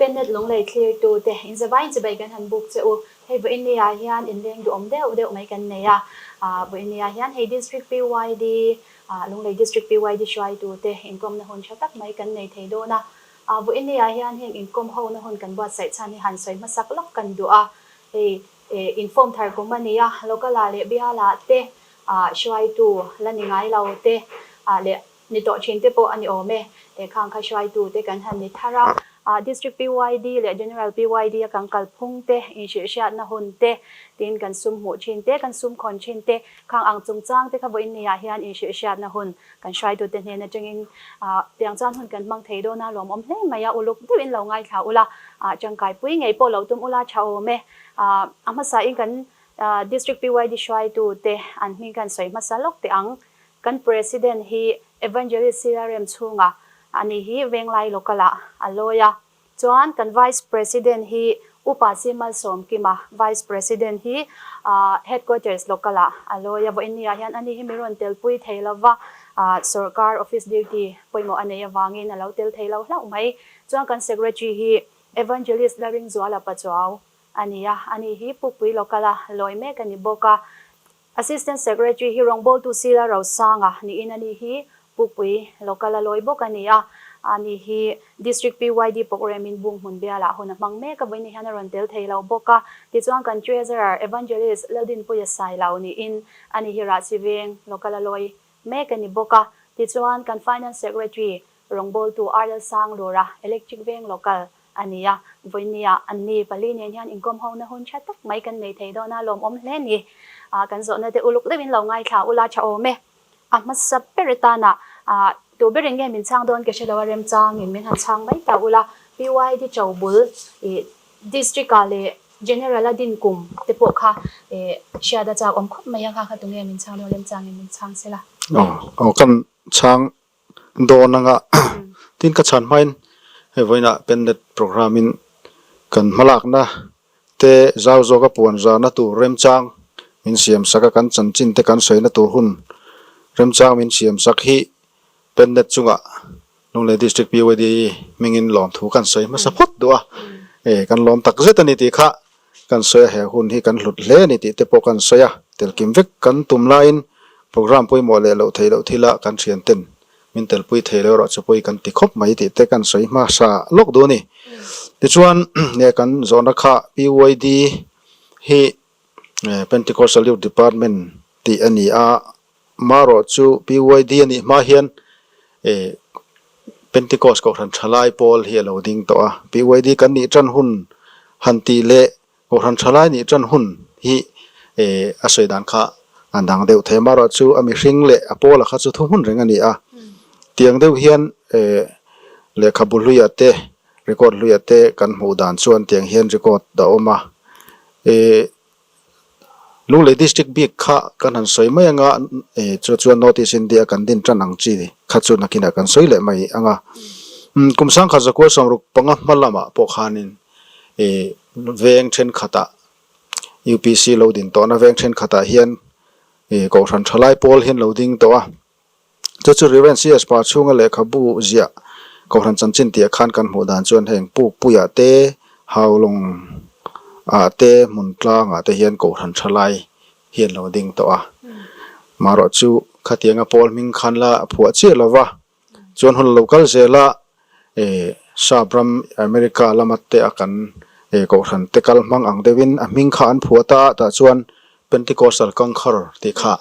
Pennet Lunglei thlirtu te in zavaiin chibai kan han buk che u. Hei vawiin ah hian inleng duhawm deuh deuh mai kan nei a. Vawiin ah hian hei District PYD, Lunglei District PYD hruaitu te inkawmna hun tha tak mai kan nei thei dawn a. Vawiin ah hian heng inkawm hona hun kan buatsaih chhan hi han sawi hmasak lawk kan duh a. Hei inform thar kum a ni a, local ah leh bial ah te hruaitu la ni ngai lo te leh Ni tawh thin te pawh a ni awm e. He khang kha hruaitu te kan han ni thar a. District PYD leh General PYD a kan kalphung te, inhrilhhriatna hun te, tin kan sum hmuh thin te, kan sum khawn thin te, khang ang chungchang te kha vawiin ni ah hian inhrilhhriatna hun kan hruaitu te hnen atangin piang chuan hun kan hmang thei dawn a, lawmawm hle mai a, uluk deuhin lo ngaithla ula, tangkaipui ngei pawh lo tum ula tha awm e. A hmasa in kan District PYD hruaitu te an hming kan sawi hmasa lawk teh ang. Kan President hi Evangelist Sila Remchhunga a ni hi Venglai Local ah a lawi a. Chuan kan Vice President hi Upa Si Malsawmkima, Vice President hi Headquarters Local ah a lawi a. Vawiin ni ah hian ani hi mi rawn telpui thei lova, sorkar office duty pawimawh a nei avangin a lo tel thei lo hlauh mai. Chuan kan Secretary hi Evangelist Laringzuala Pachuau a ni a, ani hi Pukpui Local a lawi mek a ni bawk a. Assistant Secretary hi rawngbawltu Sila Rosanga niin ani hi Pukpui Local a lawi bawk a ni a, ani hi District PYD Programme-in Bunghmun bialah hun a hmang mek a, vawiin hian a rawn tel thei lo bawk a. Tichuan kan Treasurer Evangelist Laldinpuia Sailo niin ani hi Rahsiveng Local a lawi mek a ni bawk a. Tichuan kan Finance Secretary rawngbawltu RL Sanglura Electric Veng Local a ni a, vawinia an ni pali nen hian inkawm hona hun tha tak mai kan nei thei dawn a, lawmawm hle ni. Kan zawhna te uluk deuhin lo ngaithla ula tha awm e. A hmasa ber atana tu berin nge min chhang dawn ka hre lo a, remchangin min han chhang mai ta ula, PYD Chobul i District ah leh General a din kum te pawh kha hriat a chak awm khawp mai a, kha kha tunge min chhang dawn remchangin min chhang sela. Aw kan chhang dawn anga tin ka chhan hmain hei vawiinah pennet programme in kan hmalakna te zau zawka puan zahna tur remchang min siam sak a kan chanchin te kan sawina tur hun remchang min siam sak hi pennet chungah Lunglei District PYD hmingin lawmthu kan sawi hmasa phawt duh a e kan lawm tak zet a ni tih kha kan sawi a he hun hi kan hlut hle a ni tih te pawh kan sawi a, telkim vek kan tum laiin program pawimawh leh loh theih loh thila kan thian ten min telpui thei lo erawh chu pawi kan ti khawp mai tih te kan sawi hmasa lawk duh a ni. Tichuan he kan zawhna kha PYD hi Pentecostal Youth Department tih a ni a, Marawh chu PYD a nih hma hian Pentecost Kohhran Thalai pawl hi a lo ding tawh a. PYD kan nih tan hun han tih leh Kohhran Thalai nih tan hun hi a sawi dan kha a dang deuh thei. Marawh chu a mihring leh a pawla kha chu thuhmun reng a ni a. Tiang deuh hian lehkhabu hluia te, record hluia te kan hmuh dan chuan tiang hian record a awm a. Lunglei District bik kha kan han sawi mai anga, chu chuan North East India kan din tan ang chi kha chu nakinah kan sawi leh mai anga. Kum sangkhat zakua sawmruk panga hma lamah pawh khanin veng thenkhatah UPC lo din tawhna veng thenkhatah hian Kohhran Thalai Pawl hian lo ding tawh a. Chu chu Rev. CS Parchhunga lehkhabu ziah Kohhran chanchin tih khan kan hmuh dan chuan heng Pukpuia te, Haulawng ah te, Hmuntlang ah te hian Kohhran tha lai hi an lo ding tawh a. Marawh chu khatianga pawl hming khan la phuah chiah lo va, chuan hun lo kal zel a, Sap ram America lama te a kan Kohhran te kal hmang ang deuhin a hming kha an phuah ta a, tah chuan Pentecostal Kangkhar tih kha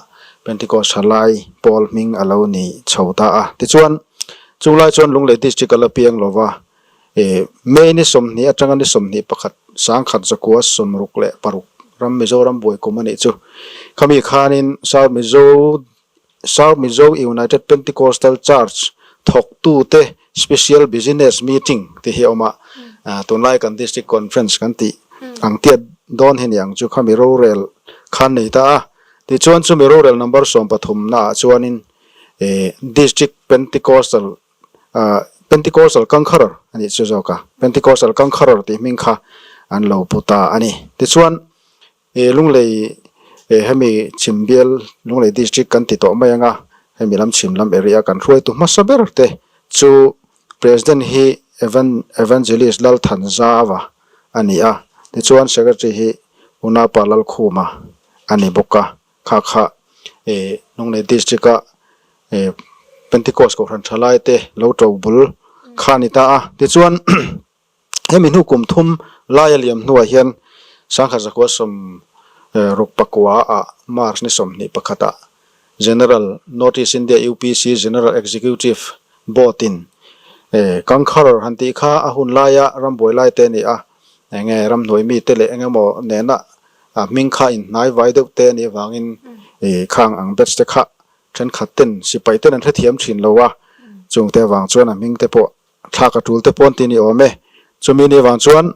Pentecost thalai pawl hming a lo ni chho ta a. Tichuan, chung lai chuan Lunglei District a la piang lo va, May ni 20 atanga ni 21 1966 ram Mizoram buai kum a nih chu. Khami khanin South Mizo South Mizo United Pentecostal Church thawktute Special Business Meeting tih hi a awm a, tunlai kan District Conference kan tih ang tiat dawn hi ni ang chu khami rorel khan nei ta a. Tichuan chumi rorel number 13 naah chuanin District Pentecostal Pentecostal Conqueror a nih chu zawk a, Pentecostal Conqueror tih hming kha an lo pu ta a ni. Tichuan Lunglei hemi chhim bial Lunglei District kan ti tawh mai anga hemi lam chhim lam area kan hruaitu hmasa ber te chu President hi Evangelist Lalthanzava a ni a, tichuan Secretary hi Unapa Lalkhuma a ni bawk a, kha kha Lunglei District-a Pentecost Kohhran thalaite lo to bul kha a ni ta a, tichuan Hemi hnu kum thum laia liam hnuah hian 1969 ah March ni 21 ah General North East India UPC General Executive Board in Kangkhar han tih kha a hun laia rambuai lai te a ni a, enge ramhnuai mite leh engemaw nena hming kha inhnai vai deuh te a nih avangin khang ang batch te kha thenkhat ten sipai ten an hrethiam thin lo a, chungte avang chuan a hming te pawh Thlak a tul te pawn ti ni awm e. Chumi ni vang chuan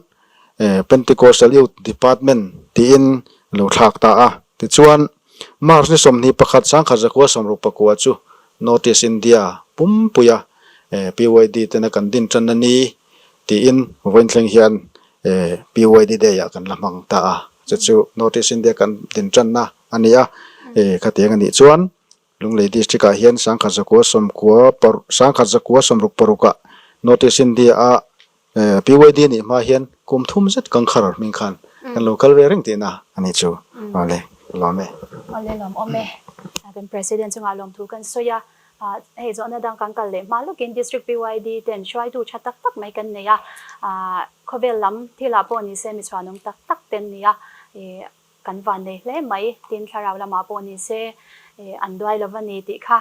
Pentecostal Youth Department tiin lo thlak ta a. Tichuan, March ni 21 1969 chu North East India pumpuia PYD tena kan din tanna ni tiin vawiin thleng hian PYD Day ah kan la hmang ta a. Chu chu North East India kan din tanna a ni a. Khatiang a nih chuan Lunglei District ah hian 1996 1966 ah North East India a PYD nih hma hian kum thum zet kangkhar hming khan kan lo kal ve reng tihna a nih chu. Awle, ka lawm e. Awle lawm awm e. Kan President chungah lawmthu kan sawi a, hei zawhna dang kan kal leh hma lawkin District PYD ten hruaitu tha tak tak mai kan nei a, khawvel lam thilah pawh nise mi chhuanawm tak tak ten nia Kan van nei hle mai, tin thlarau lamah pawh ni se an duai lo va ni tih kha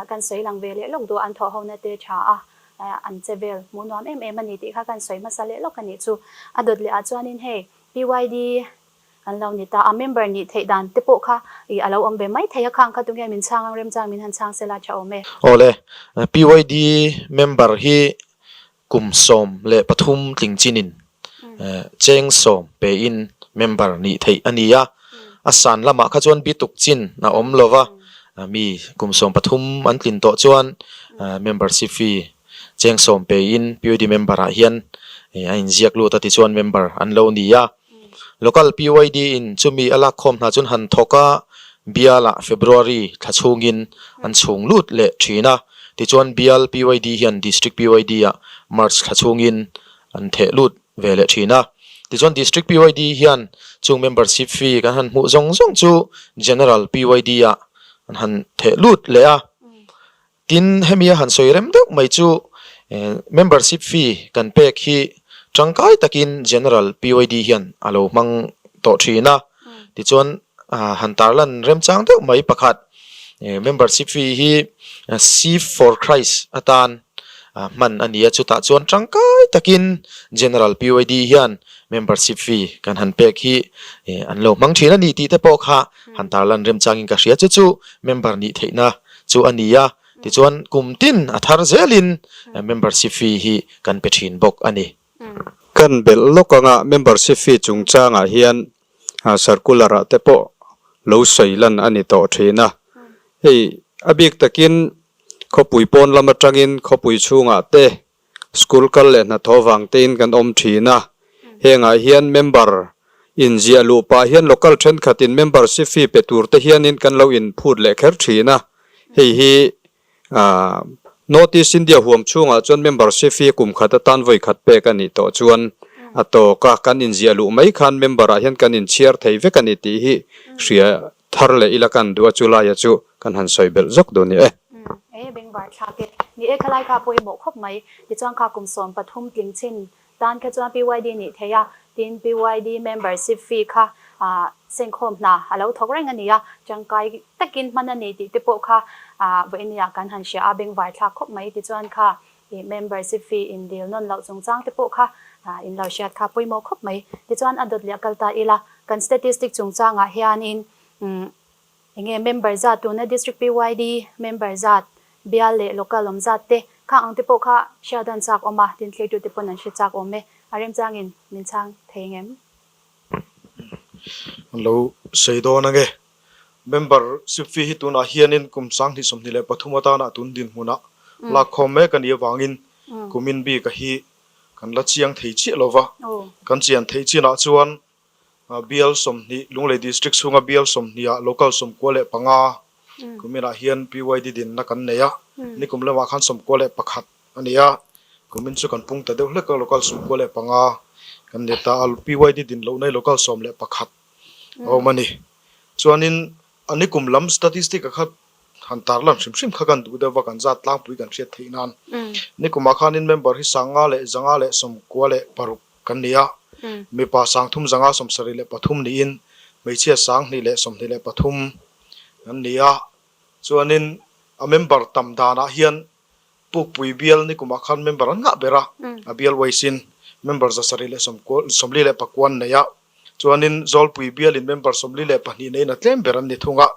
kan sawi lang ve leh lawk duh a, an thawh hona te tha a, an che vel hmuh nuam em em a ni tih kha kan sawi hmasa leh lawk a nih chu. A dawt leh ah chuanin hei PYD an lo ni ta a, member nih theih dan te pawh kha a lo awm ve mai thei a, khang kha tunge min chhang ang remchang min han chhang sela tha awm e. Awle, PYD member hi Kum 13 tling chinin cheng sawm pein member nih theih a ni a, a san lamah kha chuan bituk chin a awm lo va, mi kum 13 an tlin tawh chuan membership fee cheng sawm pein PYD member ah hian a inziak lut a tichuan member an lo ni a. Local PYD in chumi a lakkhawm hna chuan han thawk a, bialah February thla chhungin an chhung lut leh thin a, tichuan bial PYD hian District PYD ah March thla chhungin an theh lut ve leh thin a. Tichuan District PYD hian chung membership fee kan han hmuh zawng zawng chu General PYD ah an han theh lut leh a. Tin, hemi a han sawi rem deuh mai chu membership fee kan pek hi tangkai takin General PYD hian a lo hmang tawh thin a. Tichuan, han tarlan remchang deuh mai pakhat, membership fee hi Sieve for Christ atan hman a ni a, chutah chuan tangkai takin General PYD hian membership fee kan han pek hi an lo hmang thin a ni tih te pawh kha han tarlan remchangin ka hria. Chu chu member nih theihna chu a ni a, tichuan kum tin a thar zelin membership fee hi kan pe thin bawk a ni. Kan belh lawk anga membership fee chungchangah hian circular ah te pawh lo sawi lan a ni tawh thin a. Hei a bik takin khawpui pawn lam atangin khawpui chhungah te School kal leh hnathawh vang tein kan awm thin a, hengah hian member inziah luh pah hian local thenkhatin membership fee pe tur te hianin kan lo inphut leh kher thin a, hei hi North East India huam chhungah chuan membership fee kum khat atan vawi khat pek a nih tawh chuan a tawk a, kan inziah luh mai khan member ah hian kan inchhiar thei vek a ni tih hi hria Thar leh ila kan duh a chu laia chu kan han sawi belh zawk duh ni e. E bengvar thlak e. Ni e khalai kha pawimawh khawp mai. Tichuan kha kum 13 tling chin tan kha chuan PYD nih theih a, tin PYD membership fee kha senkhawm hna a lo thawk reng a ni a, tangkai takin hman a ni tih te pawh kha vawinia kan han hria a, bengvar thlak khawp mai. Tichuan kha membership fee in dil nawn loh chungchang te pawh kha in lo hriat kha pawimawh khawp mai. Tichuan a dawt leh a kal ta ila, kan statistic chungchangah hianin enge member zat tuna District PYD member zat, bial leh local awm zat te khang ang te pawh kha hriat an chak awm a, tin thlirtu te pawn an hre chak awm e. A remchangin min chhang thei ngem? An lo sawi dawn ange. Member ship fee hi tunah hianin kum 2023 atana tun dinhmunah lakkhawm mek a nih avangin kumin bika hi kan la chiang thei chiah lo va. Kan chian theih chinah chuan bial 20, Lunglei District chhunga bial 20 ah local 95 kuminah hian PYD dinna kan nei a, nikum lamah khan 91 a ni a. Kumin chu kan pung ta deuh hlek a, local 95 kan ni ta a, PYD din lohna hi local 11 a awm a ni. Chuanin a nikum lam statistic a kha han tarlan hrim hrim kha kan duh deuh va, kan zat tlangpui kan hriat theih nan. Nikumah khanin member hi 596 kan ni a, mipa 3573 niin hmeichhia 223 an ni a. Chuanin a member tam danah hian Pukpui bial nikumah khan member an ngah ber a, a bial wise in member 749 an nei a, chuanin Zawlpui bialin member 42 neiin a tlem ber an ni thung a.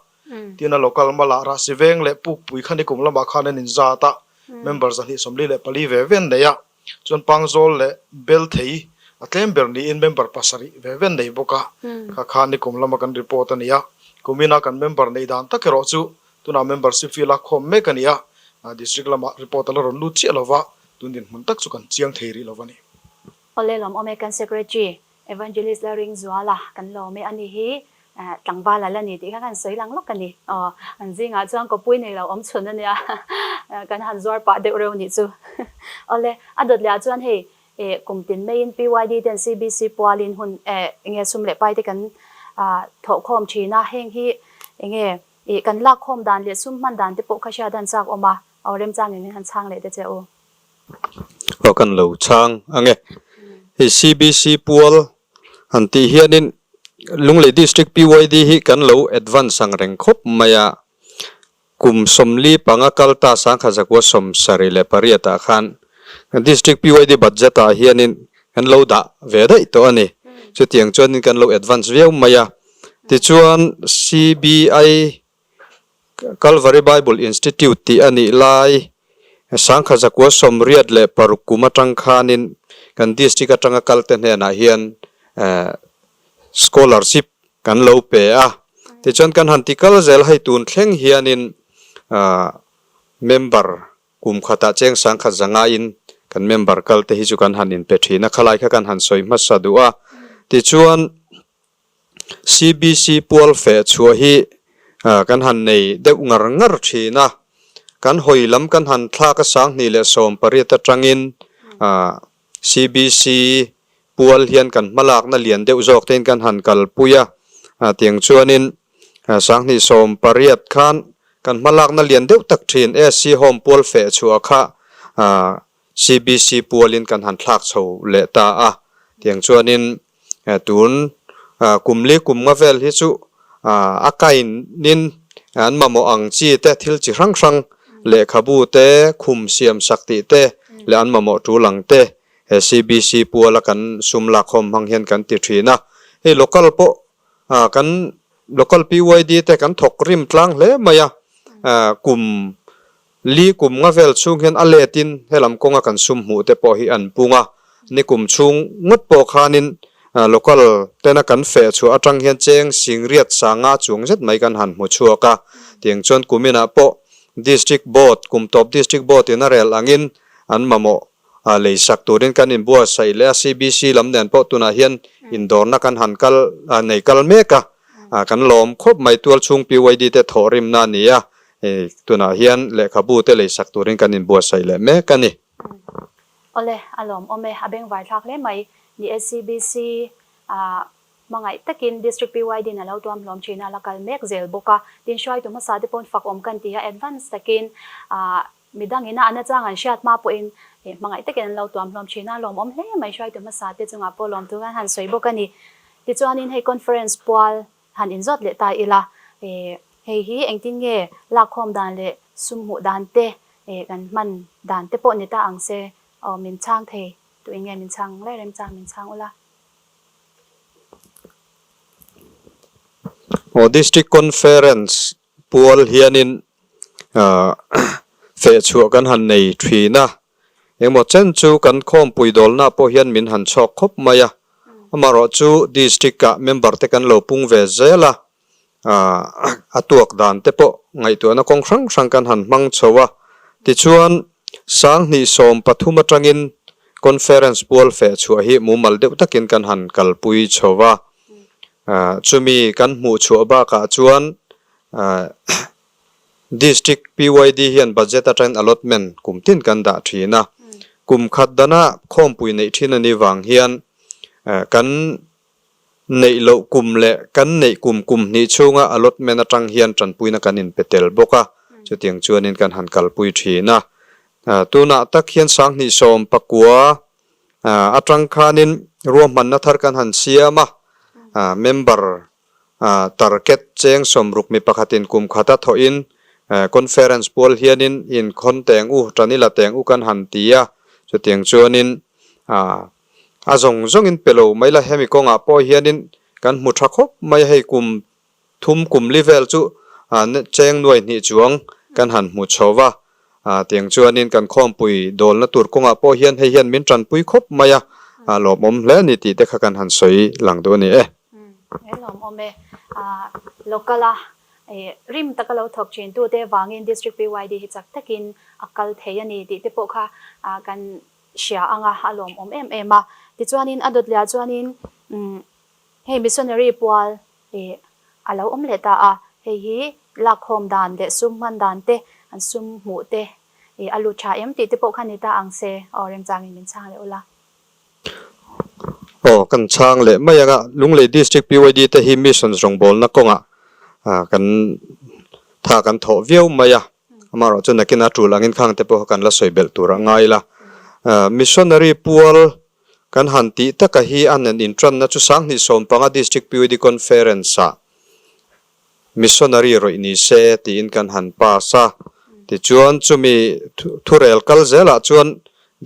Tin a local mala Rahsiveng leh Pukpui kha nikum lamah khan an inzat a, member 244 ve ve an nei a, chuan Pangzawl leh Belthei a tlem ber niin member 7 ve ve an nei bawk a, kha kha nikum lama kan report a ni a. Kumina kan member neih dan tak erawh chu Tunah membership fee lak khawm mek a ni a, district lamah report a la rawn lut chiah lova, tun dinhmun tak chu kan chiang thei rih lo a ni. Awle lawmawm e kan Secretary Evangelist Lalringzuala kan lawm e a ni hi tlangval a la ni tih kha kan sawi lang lawk a ni. Aw an zingah chuan kawpui nei lo awm chhun a nia kan han zuar pah deuh reuh nih chu. Awle a dawt leh ah chuan hei kum tin maiin PYD ten CBC pualin hun enge sum leh pai te kan thawhkhawm thin a, heng hi enge Ih, kan lak khawm dan leh sum hman dan te pawh kha hriat an chak awm a, aw remchang in min han chhang leh te che u. Aw kan lo chhang ang e. Hei CBC pual han tih hianin Lunglei District PYD hi kan lo advance ang reng khawp mai a, kum 45 kal ta 1978 ah khan District PYD budget ah hianin kan lo dah ve daih tawh a ni. Chutiang chuanin kan lo advance viau mai a. Tichuan CBI, Calvary Bible Institute tih a nih lai 1986 kum atang khanin kan district atanga kalte hnenah hian scholarship kan lo pe a. Tichuan kan han ti kal zel hei tun thleng hianin member Kum khatah cheng sangkhat zangaiin kan member kal te hi chu kan han inpe thin a, khalai kha kan han sawi hmasa duh a. Tichuan, CBC pual feh chhuah hi kan han nei deuh ngar ngar thin a. Kan hawi lam kan han thlak a 2018 atangin CBC pual hian kan hmalakna lian deuh zawk tein kan han kalpui a, tiang chuanin 2018 khan kan hmalakna lian deuh tak thin SC Home pual feh chhuah kha CBC pualin kan han thlak chho leh ta a, tiang chuanin tun kum li kum nga vel hi chu a kainin an mamawh ang chi te thil chi hrang hrang lehkhabu te khum siam sak tih te leh an mamawh tul ang te He CBC puala kan sum lakkhawm hmang hian kan ti thin a, hei local pawh kan local PYD te kan thawk rim tlang hle mai a, kum li kum nga vel chhung hian a letin helam kawnga kan sum hmuh te pawh hi an pung a, nikum chhung ngawt pawh khanin local tena kan feh chhuah atang hian cheng singriat sanga chuang zet mai kan han hmu chhuak a, tiang chuan kuminah pawh District Board kum tawp District Board in a rel angin an mamawh lei sak turin kan inbuatsaih leh a, CBC lam nen pawh tunah hian indawrna kan han kal nei kal mek a, kan lawm khawp mai tualchhung PYD te thawhrimna a ni a, tunah hian lehkhabu te lei sak turin kan inbuatsaih leh mek a ni. Awle, a lawmawm e, a bengvar thlak hle mai ni e CBC Hmangaih takin District PYD in a lo tuam hlawm thin a, la kal mek zel bawk a. Tin, hruaitu hmasa te pawn fak awm kan ti a, advance takin ah midang ina an achang an hriat hma pawhin hmangaih takin an lo tuam hlawm thin a, lawmawm hle mai hruaitu hmasa te chungah pawh lawmthu kan han sawi bawk a ni. Tichuanin hei conference pual han inzawt leh ta ila, hei hi engtin nge lakkhawm dan leh sum hmuh dan te kan hman dan te pawh ni ta ang se, aw min chhang thei, tuin nge min chhang le remchang min chhang ula. Aw District Conference pual hianin feh chhuah kan han nei thin a, engmaw chen chu kan khawmpui dawlna pawh hian min han chhawk khawp mai a, amaherawhchu District-ah member te kan lo pung ve zel a, A tuak dan te pawh ngaihtuahna kawng hrang hrang kan han hmang chho a. Tichuan, 2013 atangin Conference pual feh chhuah hi mumal deuh takin kan han kalpui chho va. Chumi kan hmuh chhuah bakah chuan District PYD hian budget atangin allotment kum tin kan dah thin a. Kum khat dana khawmpui neih thin a nih vang hian kan neih loh kum leh kan neih kum kum hnih chhunga allotment atang hian tanpuina kan inpe tel bawk a, chutiang chuanin kan han kalpui thin a. Tunah tak hian 2019 atang khanin ruahmanna thar kan han siam a, member target cheng 60 mi pakhatin kum khata thawhin conference pual hianin inkhawn teng u, tanila teng u kan han ti a, chutiang chuanin A zawng zawngin pe lo mai la, hemi kawngah pawh hianin kan hmu tha khawp mai a, hei kum thum kum li vel chu cheng nuai hnih chuang kan han hmu chho va, tiang chuanin kan khawmpui dawlna tur kawngah pawh hian hei hian min tanpui khawp mai a, lawmawm hle a ni tih te kha kan han sawi lang duh a ni e. He lawmawm e. Local a rim taka lo thawk thin tute vangin District PYD hi chak takin a kal thei a ni tih te pawh kha kan hria ang a, a lawmawm em em a. Tichuanin a dawtliah chuanin umm hei missionary pual ih a lo awm leh ta a, hei hi lakkhawm dan leh sum hman dan te, an sum hmuh te ih a lut tha em tih te pawh kha ni ta ang se, aw remchangin min chhang leh ula. Aw kan chhang leh mai ang a, Lunglei District PYD te hi missions rawngbawlna kawngah kan tha kan thawh viau mai a. Amaherawh chu nakin a tul angin khang te pawh kha kan la sawi belh tur a ngai la. Missionary pual kan han tih taka hi a nen intranna chu 2015 District PUD Conference ah Missionary rawih ni se tiin kan han pass a. Tichuan chumi thurel kal zelah chuan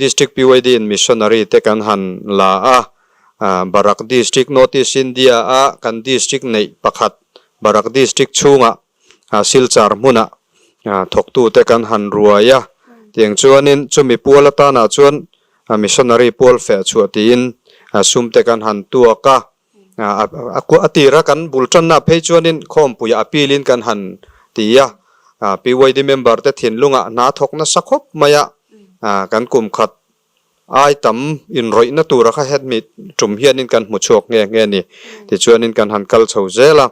District PYD in Missionary te kan han la a. Barak District North East India a kan District neih pakhat Barak District chhungah Silchar hmunah thawktute kan han ruai a, tiang chuanin chumi pual atanah chuan missionary pual feh chhuah tiin sumte kan han tuak a, a tira kan bul tanna phei chuanin khawmpuiah appeal in kan han ti a, PYD member te thinlungah hna thawk nasa khawp mai a, kan kum khat Ai tam inrawihna tura kha hetmi tum hianin kan hmu chhuak nghe nghe a ni. Tichuanin kan han kal chho zel a.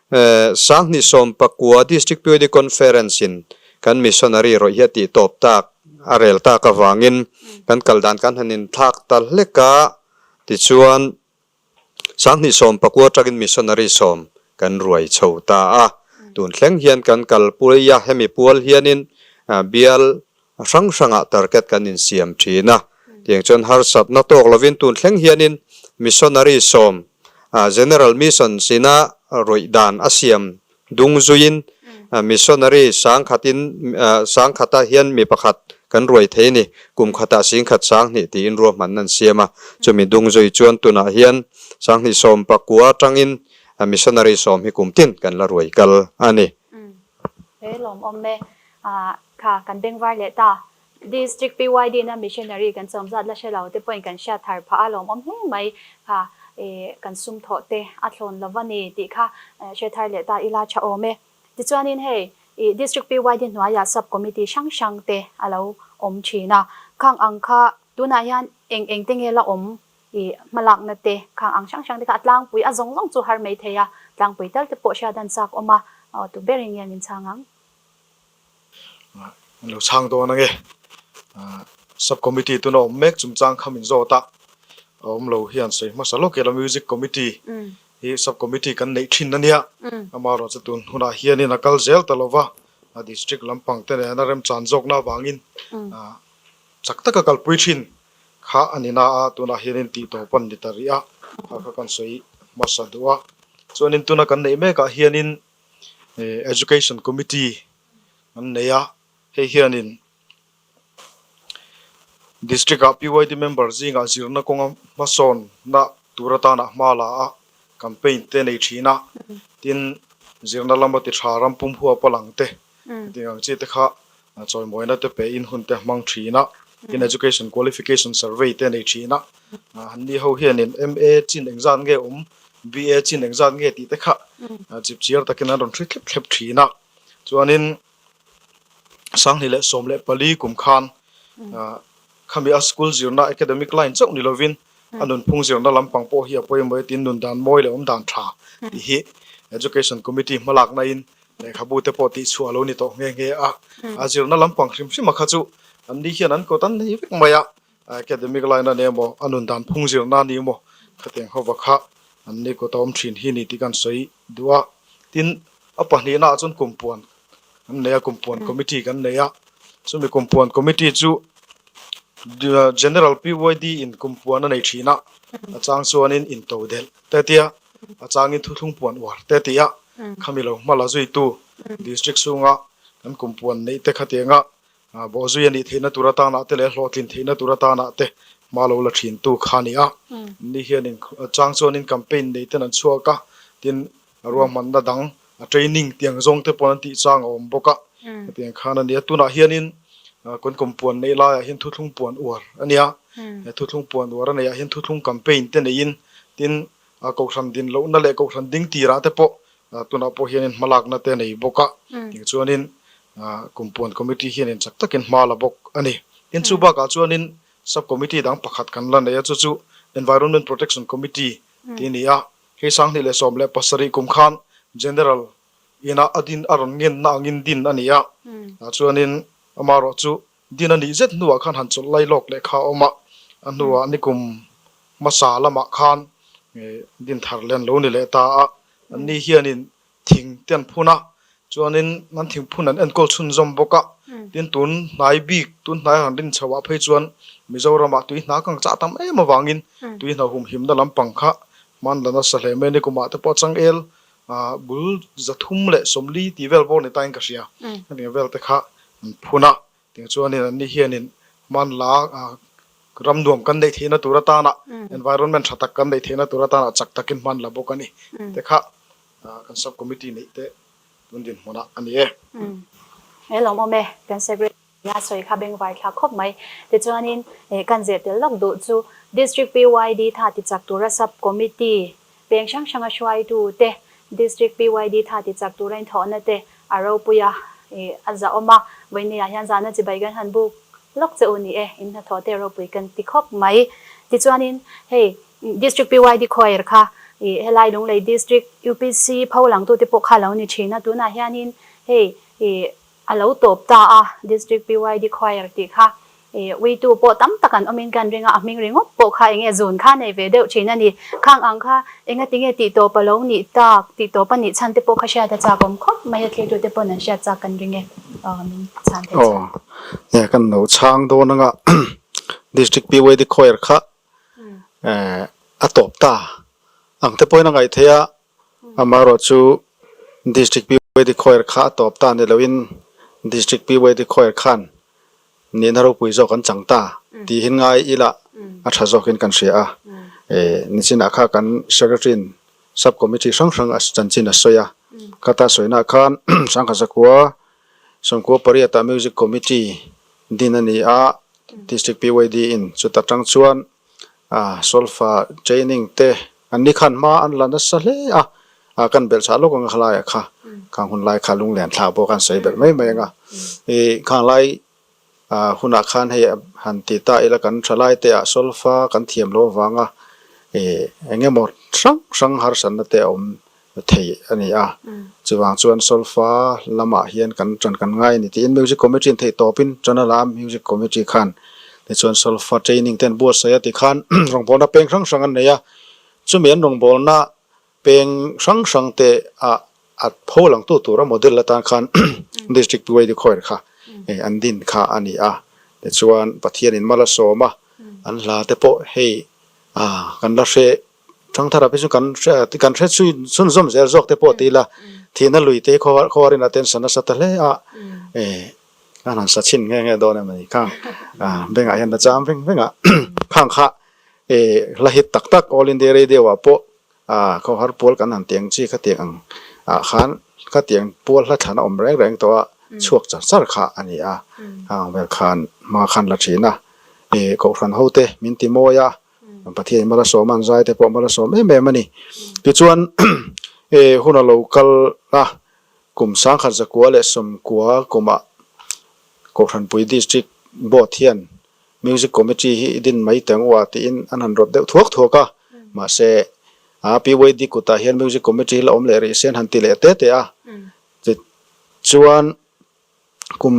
2019 District PYD Conference in kan missionary rawih hi a tih tawp tak, a rel tak avangin kan kal dan kan han inthlak ta hlek a. Tichuan 2019 atangin missionary sawm kan ruai chho ta a. Tun thleng hian kan kalpui a, hemi pual hianin bial hrang hrangah target kan insiam thin a, tiang chuan harsatna tawk lovin tun thleng hianin missionary sawm General Mission sina rawih dan a siam dung zuiin missionary sangkhatin sangkhata hian mi pakhat kan ruai thei a ni, kum khatah singkhat 2000 tiin ruahmanna an siam a, chumi dung zui chuan tunah hian 2019 atangin missionary sawm hi kum tin kan la ruai kal a ni. He lawmawm e. Kha kan bengvar leh ta. District PYD na missionary kan chawm zat la hre lo te pawhin kan hriat thar phah a lawmawm hle mai. Kha kan sum thawh te a thlawn lo va ni tih kha hre thar leh ta ila tha awm e. Tichuanin hei District PYD hnuaiah sub committee hrang hrang te a lo awm thin a. Khang ang kha tunah hian eng eng te nge la awm i hmalakna te khang ang hrang hrang te kha a tlangpui a zawng zawng chu har mai thei a, tlangpui tal te pawh hriat an chak awm a, aw tu berin nge min chhang ang? An lo chhang dawn ange. Sub committee tuna awm mek chungchang kha min zawt a, a awm lo hian sawi hmasa lawk ila music committee hi sub committee kan neih thin ania, amaherawhchu chu tun hunah hianin a kal zel ta lova, district lampang te nena remchan zawkna avangin chak taka kalpui thin kha a ni na a, tunah hianin tih tawp a ni ta rih a, kha kha kan sawi hmasa duh a. Chuanin tuna kan neih mekah hianin Education Committee an nei a, hei hianin District-ah PYD member zingah zirna kawnga hmasawnna tur atana hma la a, campaign te nei thin a, tin zirna lama ti tha ram pum huap a lang te Hetiang ang chi te kha chawimawina te pe in hun te hmang thin a, tin Education Qualification Survey te nei thin a, anni ho hianin MA chin engzat nge awm, BA chin engzat nge tih te kha chipchiar takin an rawn hri thlep thlep thin a. Chuanin 2014 kum khan khami a school zirna academic line chauh ni lovin a nunphung zirna lampang pawh hi a pawimawh e tin nun dan mawi leh awm dan tha tih hi Education Committee hmalakna in Lehkhabu te pawh tihchhuah a lo ni tawh nghe nghe a, a zirna lampang hrim hrim a kha chu an ni hian an kawt an nei vek mai a. Academic line a ni emaw, a nun dan phung zirna a ni emaw, khatiang hova kha an ni kut a awm thin hi ni tih kan sawi duh a. Tin, a pahnihna ah chuan kumpuan kan nei a, kumpuan committee kan nei a. Chumi kumpuan committee chu General PYD in kumpuan a nei thin a, a chang chuanin intodelh te tia, a changin thuthlung puan uar te tia, khami lo hma la zuitu district chhunga kan kumpuan neih te khatianga Bawhzui a nih theihna tur atanah te leh hlawhtlin theihna tur atanah te hma lo la thintu kha a ni a. Ni hianin chang chuanin campaign nei ten an chhuak a, tin ruahmanna dang a training tiang zawng te pawh an tih chang a awm bawk a. Hetiang khan a ni a. Tunah hianin kan kumpuan neih laiah hian thuthlung puan uar a ni a. He thuthlung puan uar a neihah hian thuthlung campaign te neiin tin kohhran din lohna leh kohhran ding tirah te pawh Tunah pawh hianin hmalakna te a nei bawk a, tiang chuanin Kumpuan Committee hianin chak takin hma la bawk a ni. Tin, chu bakah chuanin Sub Committee dang pakhat kan la nei a, chu chu Environment Protection Committee tih a ni a. Hei 2017 kum khan General ina a din a rawn ngenna angin din a ni a, chuanin amaherawh chu din a nih zet hnuah khan han chawlh lai lawk leh kha a awm a, a hnuah nikum hmasa lamah khan din thar len lo ni leh ta a, anni hianin thing te an phun a, chuanin an thing phun an enkawl chhunzawm bawk a, tin tun hnai bik tun hnai han rin chhoh ah phei chuan Mizoramah tui hna kang chah tam em avangin tui hna humhimna lampang kha hman la nasa hle mai a ni, kumah te pawh changel bul 340 tih vel bawk ni tain ka hria, hetiang vel te kha an phun a, tiang chuanin anni hianin hmanla ram nuam kan neih theihna tur atana environment tha tak kan neih theihna tur atana chak takin hman la bawk a ni te kha kan sub committee neih te tun dinhmunah a ni e. He lawmawm e, kan secretary a sawi kha bengvar thlak khawp mai. Tichuanin kan zeh tel lawk duh chu District PYD tha tichak tura sub committee Peng hrang hranga hruaitu te, District PYD tha ti chak tura inthawhna te a ropui a, ih a zahawm a, vawinia hian zahna chibai kan han buk lawk che u ni e, in hnathawh te ropui kan ti khawp mai. Tichuanin hei District PYD Choir kha ih helai Lunglei District UPC pho langtute pawh kha lo ni thin a, tunah hianin hei ih A lo tawp ta a, District PYD Choir tih kha uitu pawh tam tak an awmin kan ring a, a hming ringawt pawh kha enge zun kha nei ve deuh thin a ni. Khang ang kha engatinge tih tawp a lo nih tak, tih tawp a nih chhan te pawh kha hriat a chak awm khawp mai a, thlirtute pawn an hriat chak kan ring e. Aw, min chhan thei Aw, chuan. nia kan lo chhang dawn anga District PYD Choir kha a tawp ta ang te pawhin a ngaih theih a, Amaherawh chu District PYD Choir kha a tawp ta ni loin District PYD Choir khan nihna ropui zawk an chang ta tihin ngai ila a tha zawkin kan hria a. Nichinah kha kan Secretary-in Sub Committee hrang hrang a chanchin a sawi a, khata sawinaah khan Sangkhazakua 98-ah Music Committee din a ni a, District PYD-in chuta tang chuan Solfa training te an ni khan hma an la nasa hle a, kan belh chah lawk ang a khalaiah kha, khang hun lai kha lunglen thlak pawh khan sawi belh mai mai ang a, ih khang lai hunah khan hei han ti ta ila kan tha lai te ah solfa kan thiam lo avanga ih eng emaw hrang hrang harsatna te a awm thei a ni a, chuvang chuan solfa lamah hian kan tan kan ngai a ni tiin Music Committee in theih tawpin tan a la a, Music Committee khan tichuan solfa training te an buatsaih a tikhan rawngbawlna peng hrang hrang an nei a, chumi an rawngbawlna peng hrang hrang te ah a pho langtu tura model atan khan District PYD Choir kha an din kha a ni a, tichuan Pathianin mal a sawm a, an hla te pawh hei kan la hre Thangthara phei chu kan hre kan hre chhui chhunzawm zel zawk te pawh ti ila thihna lui te hi khaw rinah te an sa nasa ta hle a eh an han sa chhin nghe nghe dawn em a ni khang bengah hian la cham veng veng a khang kha eh hla hit tak tak All India Radio ah pawh khawhar pual kan han tiang chi khatiang ang ah khan khatiang pual hla thlan a awm reng reng tawh a chhuak char char kha a ni a khang vel khan hma khan la thin a eh kohhran ho te min ti mawi a. Pathian in Malsawm an zai te pawh Malsawm em em a ni. Tichuan hun a lo kal a, kum 1990 kumah Kohhranpui District Board hian Music Committee hi i din mai teng u a tiin an han rawt deuh thuak thuak a, mahse PYD kutah hian Music Committee hi la awm leh rih se an han ti leh te te a. Tichuan kum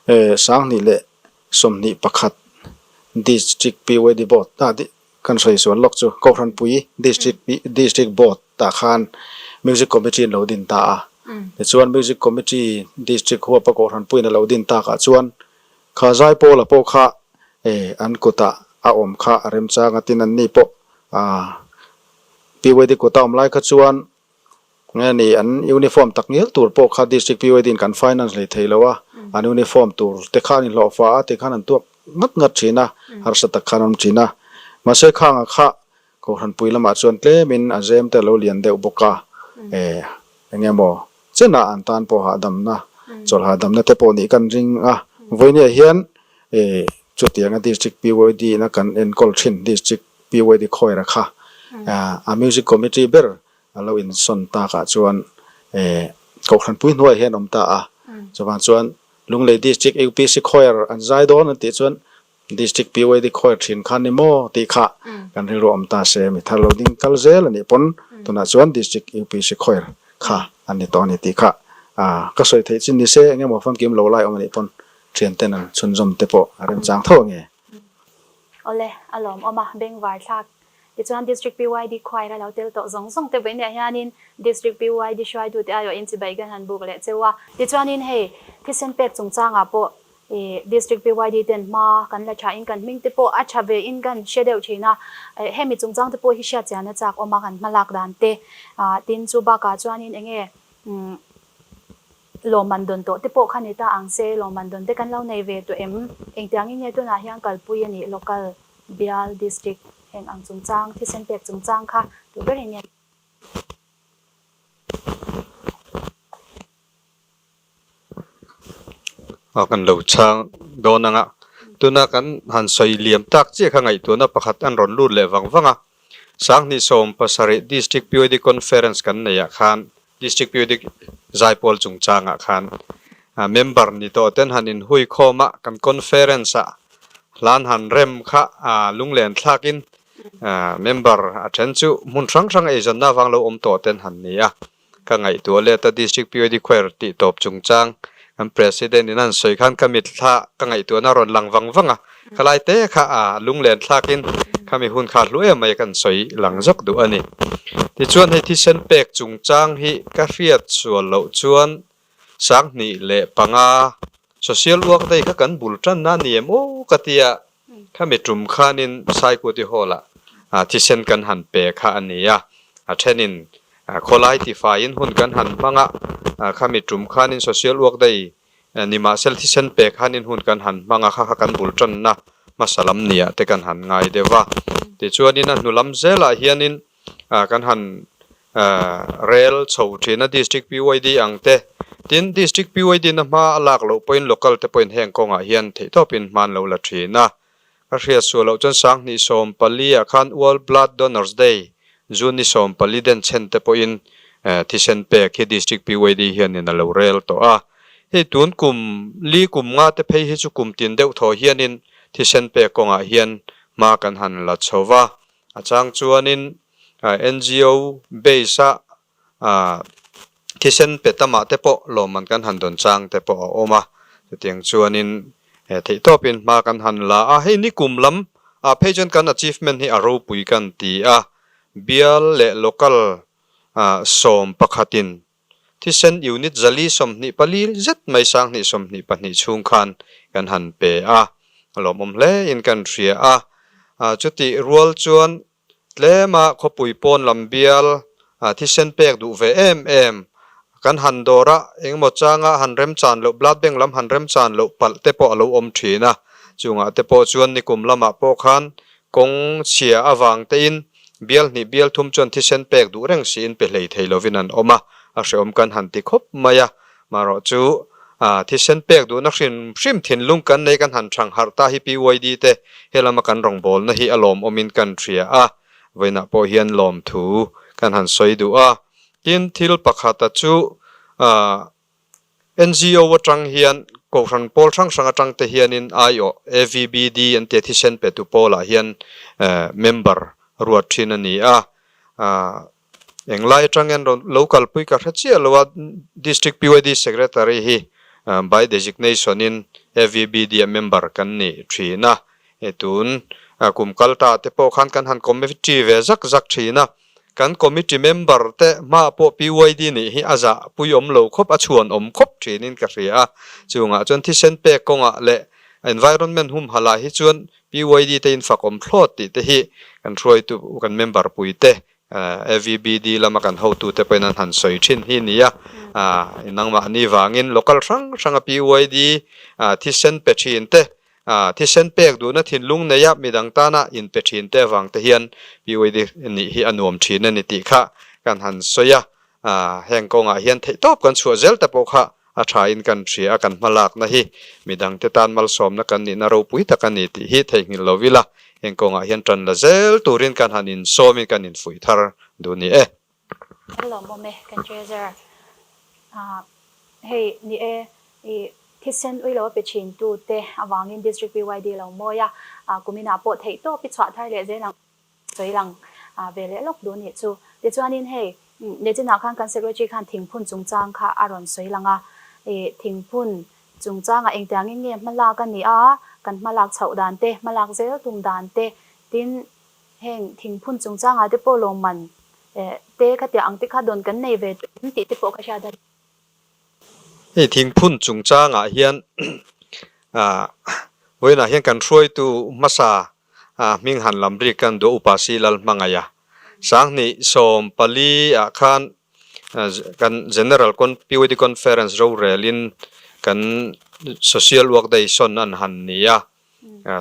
2021. District PYD Board ah kan sawi sual lawk chu Kohhranpui District District Board ah khan Music Committee an lo din ta a. Tichuan Music Committee District huapa Kohhranpuiin a lo din takah chuan kha Zaipawla pawh kha an kutah a awm kha a remchang a tin anni pawh PYD kuta awm lai kha chuan Nge ni, an uniform tak ngial tur pawh kha District PYD in kan finance hlei thei lo a, an uniform tur te khan inhlawh fa a tikhan an tuak ngat ngat thin a, harsa tak khan an awm thin a. Mahse khanga kha Kohhranpui lamah chuan tlemin a zem te a lo lian deuh bawk a, eh eng emaw chenah an tan pawh hahdamna, chawlh hahdamna te pawh nih kan ring a. Vawinia hian eh chutianga District PYD in a kan enkawl thin District PYD Khawiara kha a Music Committee ber A lo insawn takah chuan Kohhranpui hnuaiah hian awm ta a, chuvang chuan Lunglei District UPC Choir an zai dawn an tih chuan District PYD Choir thin kha ni maw tih kha kan rilru awm ta se, mi thar lo ding kal zel a nih pawn tunah chuan District UPC Choir kha an ni tawh a ni tih kha ka sawi theih chin ni se, eng emaw famkim lo lai awm a nih pawn thianten an chhunzawm te pawh a remchang tho ange. Awle, a lawmawm a, bengvar thlak Tichuan District PYD Choir a lo tel tawh zawng zawng te vawiin ah hianin District PYD hruaitute aiawhin chibai kan han buk leh cheu a. Tichuanin hei thisen pek chungchangah pawh ih District PYD ten hma kan la tha in kan hming te pawh a tha ve in kan hre deuh thin a. Hemi chungchang te pawh hi hriat chian a chak awm a kan hma lak dan te. Tin chu bakah chuanin enge umm lawmman dawn tawh te pawh kha ni ta ang se, lawmman dawn te kan lo nei ve tawh em? Engtiangin nge tunah hian kalpui a nih local Bial, District, heng ang chungchang, thisen pek chungchang kha tu berin nge? A kan lo chhang dawn anga tuna kan han sawi liam tak chiah kha ngaihtuahna pakhat an rawn lut leh vang vang a. Sanghnih 17 District PYD Conference kan neihah khan District PYD Zaipawl chungchangah khan member ni tawh ten han inhui khawm a, kan conference ah hlan han rem kha lunglen thlakin member a then chu hmun hrang hrang eizawnna avang lo awm tawh ten han ni a. Ka ngaihtuah let a District PYD Choir tih tawp chungchang kan President in an sawi khan ka mitthla ka ngaihtuahna a rawn lang vang vang a, khalai te kha a lunglen thlakin khami hun kha hlu em mai kan sawi lang zawk duh a ni. Tichuan hei thisen pek chungchang hi ka hriat sual loh chuan 2005 Social Work Day kha kan bul tanna a ni em aw ka ti a, khami tum khanin Saikuti Hall ah thisen kan han pe kha a ni a, a thenin Khawlai tifaiin hun kan han hmang a, khami tum khanin Social Work Day nimahsel thisen pek hanin hun kan han hmang a, kha kha kan bul tanna hmasa lam niah te kan han ngai deuh va. Tichuanin a hnu lam zelah hianin kan han rel chho thin a, District PYD ang te. Tin, District PYD na hma a lak loh pawhin Local te pawhin heng kawngah hian theihtawpin hma an lo la thin a. Ka hriat sual loh chuan 2014 ah khan World Blood Donors Day, June ni 14 den chhen te pawhin thisen pek hi District PYD hianin a lo rel tawh a. Hei tun kum li kum nga te phei hi chu kum tin deuh thaw hianin thisen pek kawngah hian hma kan han la chho va. A chang chuanin NGO base a Thisen pe tamah te pawh lawmman kan han dawn chang te pawh a awm a, chutiang chuanin theihtawpin hma kan han la a, hei nikum lam ah phei chuan kan achievement hi a ropui kan ti a, bial leh local 11 in thisen unit 424 zet mai 2022 chhung khan kan han pe a, a lawmawm hle in kan hria a, chutih rual chuan Tlema khawpui pawn lam bial thisen pek duh ve em em. Kan han dawr a, engemaw changa han remchan loh, blood bank lam han remchan loh palh te pawh a lo awm thin a. Chungah te pawh chuan nikum lamah pawh khan kawng chhia avang tein bial hnih bial thum chuan thisen pek duh reng siin pe hlei thei lovin an awm a, a hreawm kan han ti khawp mai a. Marawh chu thisen pek duhna hrim hrim thinlung kan nei kan han thang harh ta hi PYD te helama kan rawngbawlna hi a lawmawmin kan hria a, vawiinah pawh hian lawmthu kan han sawi duh a. Tin, thil pakhata chu NGO atang hian Kohhran pawl hrang hrang atang te hianin aiawh AVBD an tia thisen petu pawlah hian member ruat thin a ni a. Englai atang hian rawn lo kalpui ka hre chiah lo a, District PYD Secretary hi by designation in AVBD a member kan ni thin a. Tun kum kal ta te pawh khan kan han committee ve zak zak thin a, kan committee member te hmaah pawh PYD nih hi a zah pui awm lo khawp, a chhuan awm khawp thinin ka hria a. Chungah chuan thisen pek kawngah leh environment humhalh ah hi chuan PYD te in fak awm thlawt tih te hi kan hruaitu kan member pui te AVBD lama kan hotute pawhin an han sawi thin hi ni a, nangmahni vangin local hrang hranga PYD thisen pe thin te, thisen pek duhna thinlung neia midang tana inpe thin te avang te hian PYD nih hi a nuam thin a ni tih kha kan han sawi a. Heng kawngah hian theihtawp kan chhuah zel te pawh kha a thain kan hria a, kan hmalakna hi midangte tan malsawmna kan nihna ropui tak a ni tih hi theihnghilh lo ila, heng kawngah hian tan la zel turin kan han insawmin kan infuih thar duh ni e. Kan lawmawm e, kan treasurer. Hei ni e, i thisen ui lo a pe thin tu te avangin District PYD lo mawi a, kuminah pawh theihtawp i chhuah thar leh zel ang. Sawi lang ve leh lawk duh nih chu. Tichuanin hei, Nichinah khan kan Secretary khan thingphun chungchang kha a rawn sawi lang a. Ih, thingphun chungchangah engtiangin nge hmalak a nih a, kan hmalak chhoh dan te, hmalak zel tum dan te, tin heng thingphun chungchangah te pawh lawmman te khatiang ang te kha dawn kan nei ve tih te pawh ka hriat a. Hei thingphun chungchangah hian vawiinah hian kan hruaitu hmasa hming han lam rik kan duh Upa Si Lalhmangaih a. Sanghnih 14 ah khan kan General PYD Conference rorelin kan Social Work Day sawn an han ni a.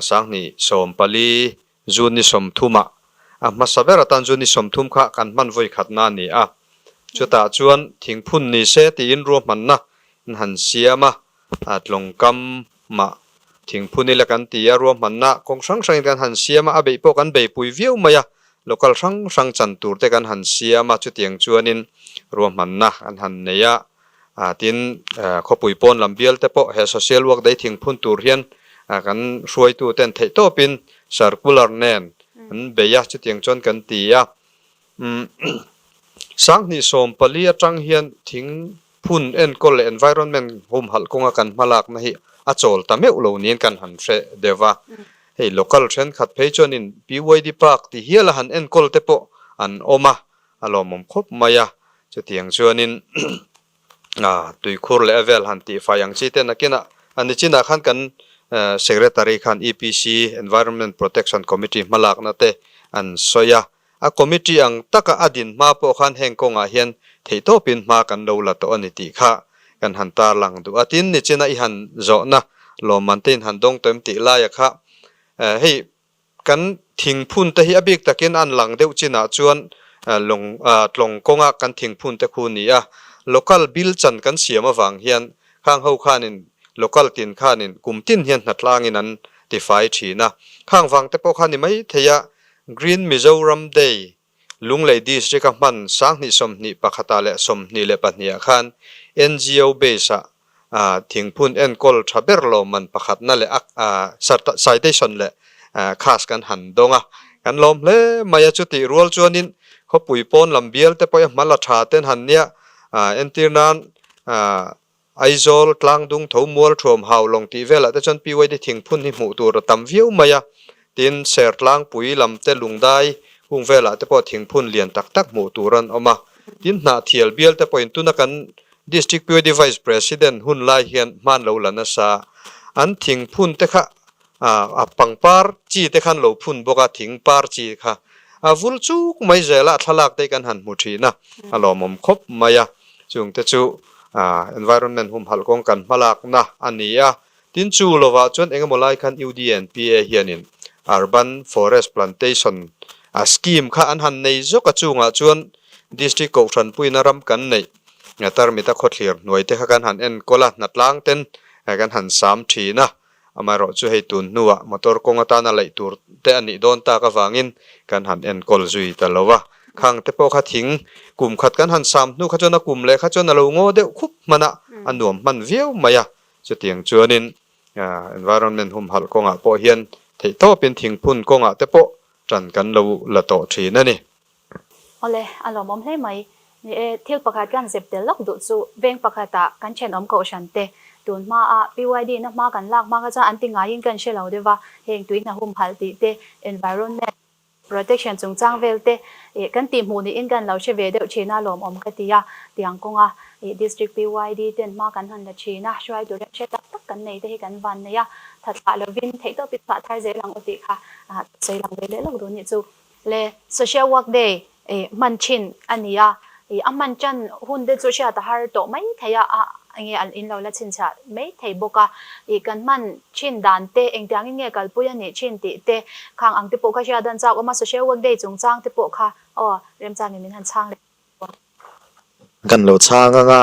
Sanghnih 14 June ni 30 ah a hmasa ber atan June ni 30 kha kan hman vawi khatna a ni a. Chutah chuan thingphun ni se tiin ruahmanna an han siam a, tlawngkam mah thingphun ila kan ti a, ruahmanna kawng hrang hrangin kan han siam a, a beih pawh kan beipui viau mai a, local hrang hrang chan tur te kan han siam a, chutiang chuanin ruahmanna an han nei a. Tin, khawpui pawn lam bial te pawh he social work day thingphun tur hian kan hruaitu ten theihtawpin circular nen an bei a, chutiang chuan kan ti a. 2014 atang hian thingphun enkawl leh environment humhalh kawnga kan hmalakna hi a chawl ta meuh lo niin kan han hre deuh a. Hei local thenkhat phei chuanin PYD Park ti hiala han enkawl te pawh an awm a, A lawmawm khawp mai a, chutiang chuanin tuikhur leh a vel han tihfai ang chi te nakinah a nichinah khan kan Secretary khan EPC, Environment Protection Committee hmalakna te an sawi a, a committee ang taka a din hma pawh khan heng kawngah hian theihtawpin hma kan lo la tawh a ni tih kha kan han tarlang duh a. Tin, nichina i han zawhna lawmman te in han dawng tawh em tih laia kha hei Kan thingphun te hi a bik takin an lang deuh chinah chuan lawng tlawng kawnga kan thingphun te khu ni a. Local bill chan kan siam avang hian khang ho khanin local tin khanin kum tin hian hnatlangin an tifai thin a. Khang vang te pawh kha ni mai thei a, Green Mizoram Day Lunglei District a hman 2021 ah leh 22 ah khan NGO base ah thingphun enkawl tha ber lawmman pakhatna leh a citation leh khas kan han dawng a, kan lawm hle mai a. Chutih rual chuanin khawpui pawn lam bial te pawh i hma la tha ten han nia entir nan Aizawl, Tlangdung, Thomual, Thuam, Haulawng tih velah te chuan PYD thingphun hi hmuh tur a tam viau mai a, tin Sertlangpui lam te Lungdai hung velah te pawh thingphun lian tak tak hmuh tur an awm a, tin Hnahthial bial te pawhin tuna kan District PYD Vice President hun lai hian hman lo la nasa an thingphun te kha a pangpar chi te khan lo phun bawk a, thing par chi kha a vul chuk mai zel a, thlalak te hi kan han hmu thin a, a lawmawm khawp mai a. Chungte chu environment humhalh kawng kan hmalakna a ni a, tin chu lovah chuan engemaw lai khan UDNPA hianin Urban Forest Plantation a scheme kha an han nei zawk a, chungah chuan District Kohhranpuina ram kan neih Tarmita khawthlir hnuai te kha kan han enkawl a, hnatlang ten kan han sam thin a. Amaherawh chu hei tun hnuah motor kawng atana laih tur te a nih dawn tak avangin kan han enkawl zui ta lo a. Khang te pawh kha thing kum khat kan han sam hnu kha chuan a kum leh kha chuan a lo ngaw deuh khup hman a, a nuam hman viau mai a. Chutiang chuanin environment humhalh kawngah pawh hian theihtawpin thingphun kawngah te pawh tan kan lo la tawh thin a ni. Awle, a lawmawm hle mai. Ni e, thil pakhat kan zep tel lawk duh chu veng pakhatah kan thenawm kohhran te Tun hmaa PYD na hma kan lak hma kha chuan an ti ngaiin kan hre lo deuh va, heng tui hna humhalh tih te, environment protection chungchang vel te ih kan tih hmuh niin kan lo hre ve deuh thin a, lawmawm ka ti a. Tiang kawnga ih District PYD ten hma kan han la thin a, hruaitu remhre tak tak kan nei te hi kan van nei a, tha thlah lovin theihtawpin chhuah thar zel ang u tih kha sawi lang ve leh lawk duh nih chu. Le Social Work Day hman thin a ni a, a hman tan hun te chu hriat a har tawh mai thei a, a enge an in lo la chhinchhiah mai thei bawk a, kan hman thin dan te engtiangin nge kalpui a nih thin tih te khang ang te pawh kha hriat a chak awm a, Social Work Day chungchang te pawh kha aw remchangin min han chhang leh bawk. Kan lo chhang anga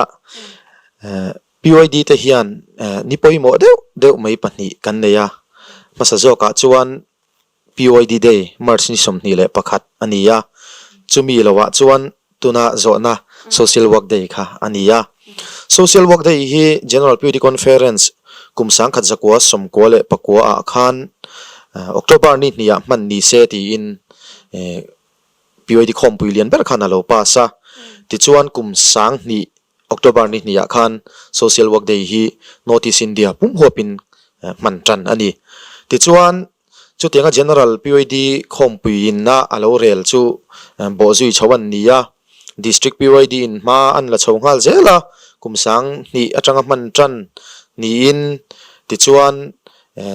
PYD te hian ni pawimawh deuh deuh mai pahnih kan nei a, hmasa zawkah chuan PYD Day, March ni 21 a ni a, chumi lohah chuan tuna zawhna Social Work Day kha a ni a. Social Work Day hi General PYD Conference kum 1999 ah khan October ni hnihah hman ni se tiin PYD khawmpui lian ber khan a lo pass a. Tichuan kum 2000 October ni hnihah khan Social Work Day hi North East India pum huapin hman tan a ni. Tichuan, chutianga General PYD khawmpuiinna a lo rel chu bawhzui chho an ni a, District PYD in hma an la chho nghal zel a, kum 2000 atanga hman tan niin tichuan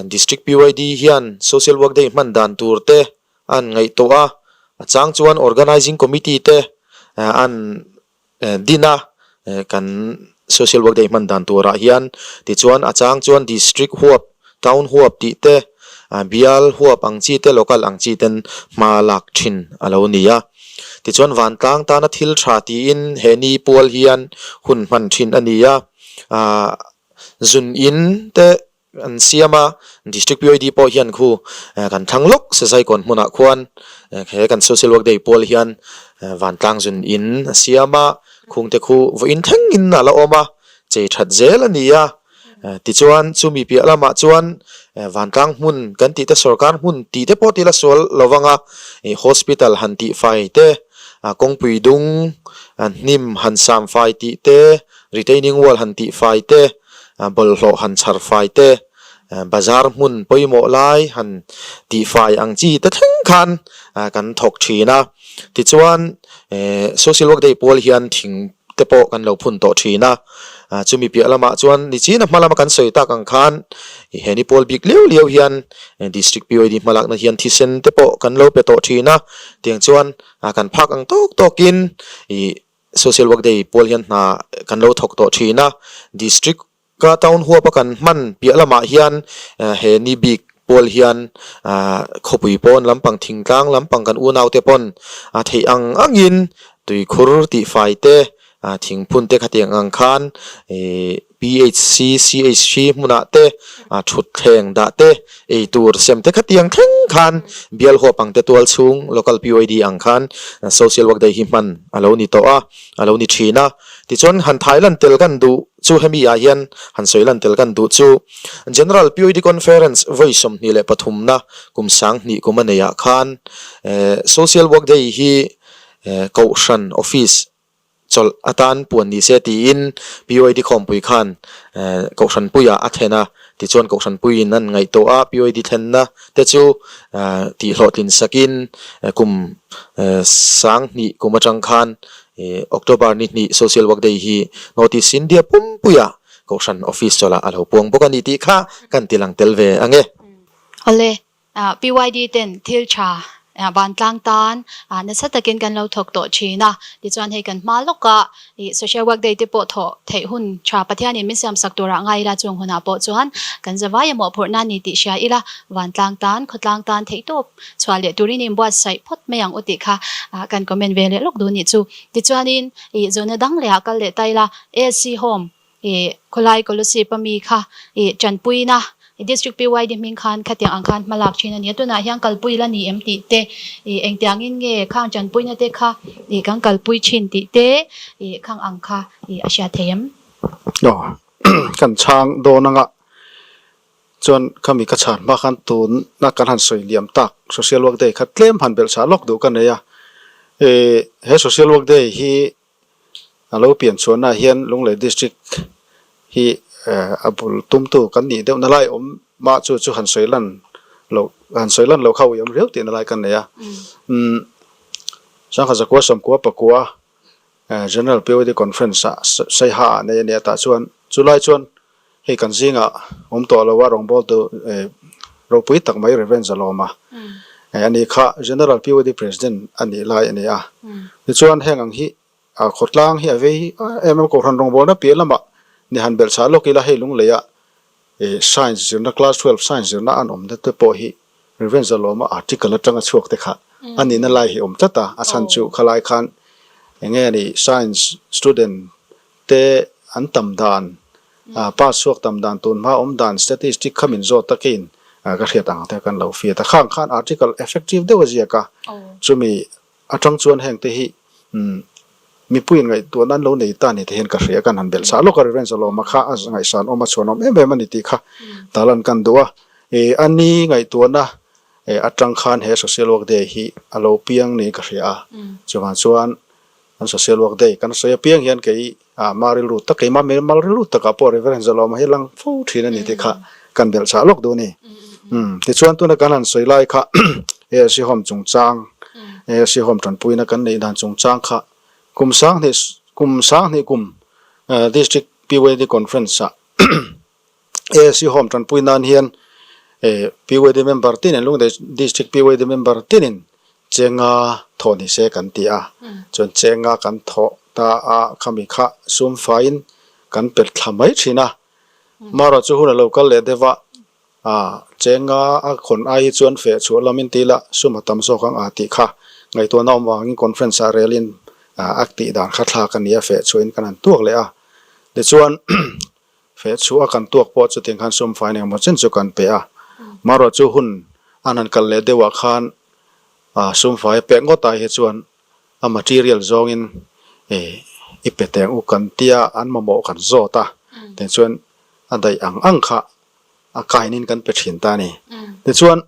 District PYD hian Social Work Day hman dan tur te an ngaihtuah a, a chang chuan Organising Committee te an Din a, kan Social Work Day hman dan turah hian tichuan a chang chuan District huap, Town huap tih te, Bial huap ang chi te, Local ang chi ten hma lak thin a lo ni a. Tichuan vantlang tana thil tha tiin he ni pual hian hun hman thin a ni a. Zun in te An siam a, District PYD pawh hian khu kan thlang lawk Sezaikawn hmunah khuan he kan Social Work Day pual hian vantlang zun in a siam a, khungte khu vawiin thlengin a la awm a, chei that zel a ni a. Tichuan chumi piah lamah chuan vantlang hmun kan tih te sorkar hmun tih te pawh tila sual lo vang a, hospital han tih fai te, kawngpui dung hnim han sam fai tih te, retaining wall han tih fai te, bawlhhlawh han chhar fai te, bazar hmun pawimawh lai han tih fai ang chi te thleng khan kan thawk thin a. Tichuan Social Work Day pual hian thing te pawh kan lo phun tawh thin a. Chumi piah lamah chuan nichina hma lama kan sawi tak ang khan he ni pual bik liau liau hian District PYD hmalakna hian thisen te pawh kan lo pe tawh thin a. Tiang chuan kan phak ang tawk tawkin ih Social Work Day pual hian hna kan lo thawk tawh thin a, District ka town huapa kan hman piah lamah hian he ni bik pual hian khawpui pawn lampang thingtlang lampang kan unaute pawn a theih ang angin tuikhur tihfai te thingphun te khatiang ang khan PHC, CHC hmunah te thutthleng dah te eitur sem te khatiang thleng khan bial huap ang te tual chhung local PYD ang khan Social Work Day hi hman a lo ni tawh a, a lo ni thin a. Tichuan han thai lan tel kan duh chu hemi ah hian han sawi lan tel kan duh chu General PYD Conference vawi 23 na kum 2000 kum a neih ah khan Social Work Day hi Kohhran Office Chawlh atan puan ni se tiin PYD khawmpui khan Kohhranpuiah a thlen a, tichuan Kohhranpuiin an ngaihtuah a, PYD thlenna te chu tihhlawhtlin sakin kum 2000 kum atang khan October ni hnih Social Work Day hi North East India pumpuiah Kohhran Office chawlhah a lo puang bawk a ni tih kha kan tilang tel ve ang e. Awle, PYD ten thil tha vantlang tan nasa takin kan lo thawk tawh thin a, tichuan hei kan hma lawka Social Work Day te pawh thawh theih hun tha Pathianin min siamsak turah ngai ila chung hunah pawh chuan kan zavai a mawhphurhna ni tih hria ila vantlang tan khawtlang tan theihtawp chhuah leh turin inbuatsaih phawt mai ang u tih kha kan comment ve leh lawk duh nih chu. Tichuanin zawhna dang lehah kal leh ta ila ASC Home I khawlai Kolosip a mi kha i tanpuina i District PYD hming khan khatiang ang khan hmalak thin a ni a, tunah hian kalpui la ni em tih te, i engtiangin nge khang tanpuina te kha i kan kalpui thin tih te i khang ang kha i a hriat thei em? Aw, kan chhang dawn anga chuan khami ka chhan hma khan tuna kan han sawi liam tak Social Work Day kha tlem han belh chah lawk duh ka nei a, i he Social Work Day hi A lo pian chhuahnaah hian Lunglei District hi a bul tumtu kan nih deuhna lai awm mah chu chu han sawi lan loh han sawi lan loh kha ui awm riau tihna lai kan nei a. Umm Sangha Zakua Sawmkua Pakua General PYD Conference ah Saiha ah nei a nia tah chuan chulai chuan hei kan zingah awm tawh lo a rawngbawltu ropui tak mai Rev. Zalawma a ni kha General PYD President a nih lai a ni a. Tichuan heng ang hi khawtlang hi a vei em em Kohhran rawngbawlna piah lamah ni han belh chah lawk ila hei Lungleia Science zirna Class 12 Science zirna an awmna te pawh hi Rev. Zalawma article atanga chhuak te kha a nihna lai hi awm tlat a, a chhan chu khalai khan eng nge ni Science student te an tam dan, pass chhuak tam dan, tun hma awm dan statistic kha min zawt takin ka hriat ang te kan lo fiat a, khang khan article effective deuh a ziak a, chumi Atang chuan heng te hi mipuiin ngaihtuahna an lo nei ta ni te hian ka hria, kan han belh sah lawk a, Revenge alawm a kha a ngaihsan awm a chhuan awm em em a ni tih kha talan kan duh a, a ni ngaihtuahna atang khan he Social Work Day hi a lo piang niin ka hria a, chuvang chuan kan Social Work Day kan sawi apiang hian kei A ma rilru tak, keimah mal rilru takah pawh Reverend Zalawma hi lang fo thin a ni tih kha kan belh chah lawk duh a ni. Umm, tichuan tuna kan han sawi lai kha ASC Home chungchang, ASC Home tanpuina kan neih dan chungchang kha kum sanghnih, kum sanghnih kum District PYD Conference ah ASC Home tanpui nan hian PYD member tinin, Lunglei District PYD member tinin chenga thawh ni se kan ti a, chuan chenga kan thawh ta a khami kha sum faiin kan pet thla mai thin a, marawh chu hun a lo kal leh deuh a, chenga a khawn ai hi chuan feh chhuah lamin ti ila sum a tam zawk ang a tih kha ngaihtuahna awm vangin conference ah relin a tih dan kha thlak a ni a, feh chhuahin kan han tuak leh a, tichuan Feh chhuah a kan tuak pawh chutiang khan sum fai engemaw chen chu kan pe a, marawh chu hun an han kal leh deuhah khan sum fai a pek ngawt ai hi chuan a material zawngin i pe teng u kan tia an mamawh kan zawt a, tichuan a daih ang ang kha a kainin kan pe thin ta a ni. Tichuan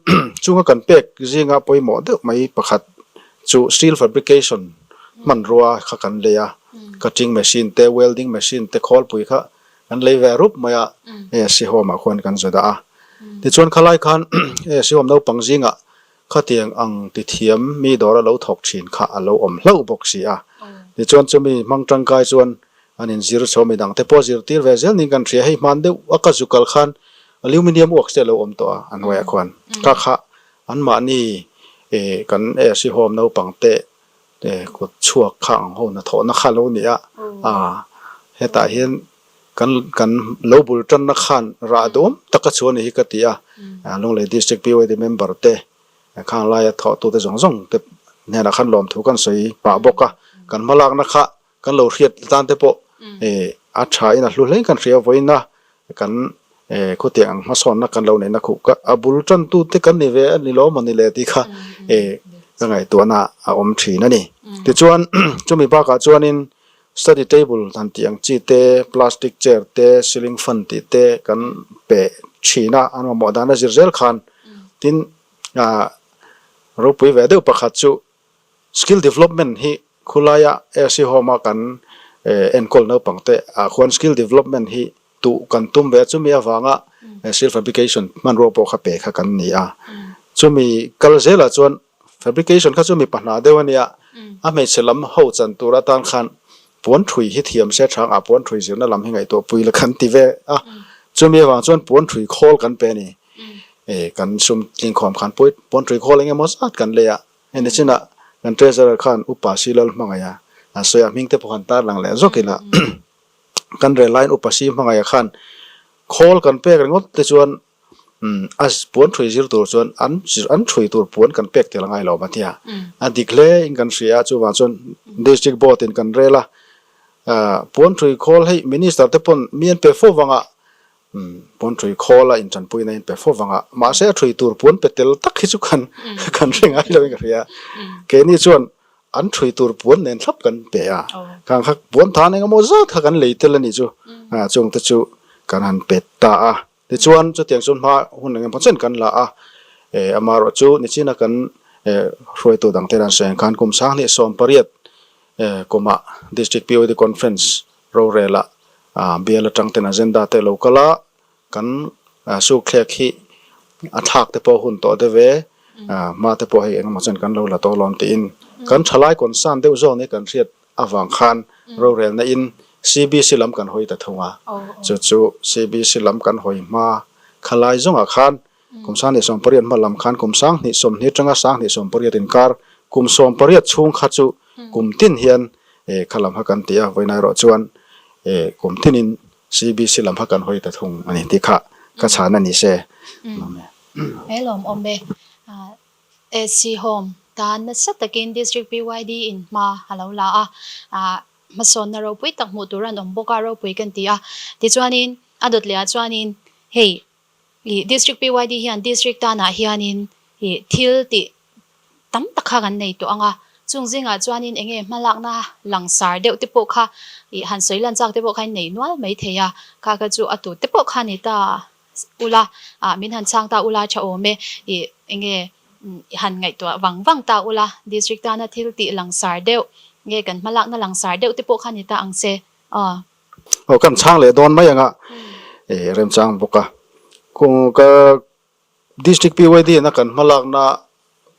chunga kan pek zinga pawimawh deuh mai pakhat chu steel fabrication hmanrua kha kan lei a, cutting machine te, welding machine te khawlpui kha kan lei ve rup mai a, ASC Home ah khuan kan zu dah a. Tichuan khalai khan ASC Home naupang zingah khatiang ang tithiam mi dawra lo thawk thin kha a lo awm hlauh bawk si a. Tichuan chumi hmang tangkai chuan An inzir chho midang te pawh zirtir ve zel niin kan hria. Hei hman deuh a ka zu kal khan aluminium works te a lo awm tawh a a hnuaiah khuan. Kha kha anmahni kan ASC Home naupang te kut chhuak kha ang ho hnathawhna kha lo ni a. Hetah hian kan kan lo bul tanna khan rah duam tak a chhuah a ni hi ka ti a. Lunglei District PYD member te khang laia thawhtute zawng zawng te hnenah khan lawmthu kan sawi pah bawk a. Kan hmalakna kha Kan lo hriat tan te pawh a tha in a hlu hle kan hria vawiin a, kan khawtiang ang hmasawnna kan lo neihna khuh ka a bul tan tu te kan ni ve a ni lo maw ni le tih kha ka ngaihtuahna a awm thin a ni. Tichuan chumi bakah chuanin study table han tih ang chi te, plastic chair te, ceiling fan tih te kan pe thin a, an mamawh dan a zir zel khan tin ropui ve deuh pakhat chu Skill development hi khulaia ASC Home a kan enkawl naupang te ah khuan skill development hi tuh kan tum ve a, chumi avanga steel fabrication hmanrua pawh kha pe kha kan ni a. Chumi kal zelah chuan fabrication kha chu mi pahna deuh a nia, a hmeichhe lam ho chan tur atan khan puan thui hi thiam se thang ah puan thui zirna lam hi ngaihtuah pui la kan ti ve a, chumi avang chuan puan thui khawl kan pe a ni. Kan sum tlingkhawm khan puan thui khawl eng emaw zat kan lei a. Hei nichinah kan Treasurer khan Upa Si Lal hmangaih a, a sawi a, hming te pawh han tar lang leh zawk ila kan rel laiin Upa Si hmangaih a khan khawl kan pek ringawt te chuan a puan thui zir tur chuan an an thui tur puan kan pek tel angai lo a tia. A dik hle in kan hria a, chuvang chuan District Board in kan rel a, puan thui khawl hei Minister te pawn mi an pe fo vang a, Puan ṭhui khawl a inṭanpuina in pe fo vang a, mahse a ṭhui tur puan pe tel tak hi chu kan kan hre ngai lo in ka hria. Keini chuan an ṭhui tur puan nen thlap kan pe a, khang kha puan than eng emaw zat kha kan lei tel a nih chu, chung te chu kan han pe ta a. Tichuan chutiang chuan hma hun eng emaw chen kan la a, amaherawh chu nichina kan hruaitu dangte an sawi ang khan kum 2018 kumah District POD Conference rorel ah. Bial atang ten agenda te lo kal a, kan sukthlek hi a thlak te pawh hun tawh deuh e, hma te pawh hei engemaw chuan kan lo la tawh alawm tiin kan thalai concern deuh zawk nia kan hriat avang khan rorelna in CBC lam kan hawi ta thung a, chu chu CBC lam kan hawi hma khalai zawngah khan kum 2018 hma lam khan kum 2020 atanga 2028 inkar kum 18 chhung kha chu kum tin hian kha lam kha kan ti a, vawiin erawh chuan kum tinin CBC lam kha kan hawi ta thung a ni tih kha ka chhan a ni se. He lawmawm e. SC Home tan nasa takin District PYD in hma a lo la a, hmasawnna ropui tak hmuh tur an awm bawk a, ropui kan ti a. Tichuanin a dawt leh ah chuanin hei Ih District PYD hian District tanah hianin ih thil tih tam tak kha kan nei tawh ang a, chung zingah chuanin eng nge hmalakna langsar deuh te pawh kha ih han sawi lan chak te pawh kha in nei nual mai thei a, kha kha chu a tut te pawh kha ni ta ula, ah min han chhang ta ula tha awm e, ih eng nge han ngaihtuah vang vang ta ula, District tana thil tih langsar deuh nge kan hmalakna langsar deuh te pawh kha ni ta ang se, aw. Aw kan chhang leh dawn mai anga e remchang bawk a. Kung ka District PYD in a kan hmalakna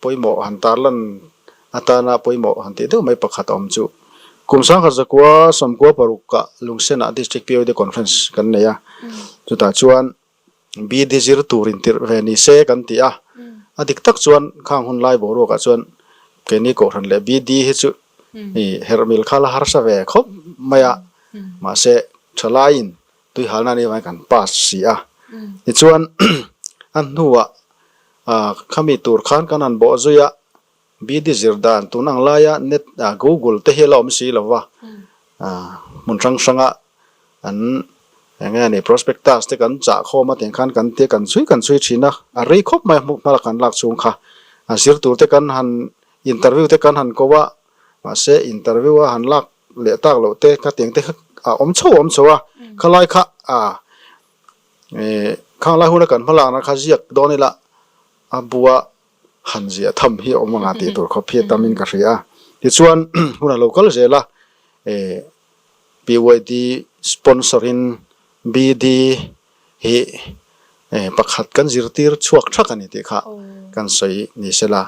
pawimawh han tarlan atana pawimawh han tih deuh mai pakhat a awm chu. Kum 1996 ah Lungsenah District PYD Conference kan nei a. Chutah chuan BD zir tur intirh ve ni se kan ti a. A dik tak chuan khang hun lai boruakah chuan keini Kohhran leh BD hi chu herh mil kha la harsa ve khawp mai a. Mahse thalaiin tuihalna anih avangin kan pass si a. Tichuan a hnuah khami tur khan kan han bawh zui a. BD zir dan tun ang laia net ah Google te hi a la awm si lo va, hmun hrang hranga an eng nge ni prospectus te kan chah khawm a tiang khan kan tia kan chhui kan chhui thin a, a rei khawp mai a hmuh hmala kan lak chhung kha. A zir tur te kan han interview te kan han ko a, mahse interview a han lak leh tak loh te kha tiang te kha a awm chho awm chho a, khalai kha khang lai huna kan hmalakna kha ziak dawn ila a bua han ziah tham hi a awm anga tih tur khawp hi a tamin ka hria a. Tichuan hun a lo kal zel a, PYD sponsor in BD hi pakhat kan zirtir chhuak thak a ni tih kha kan sawi ni se la,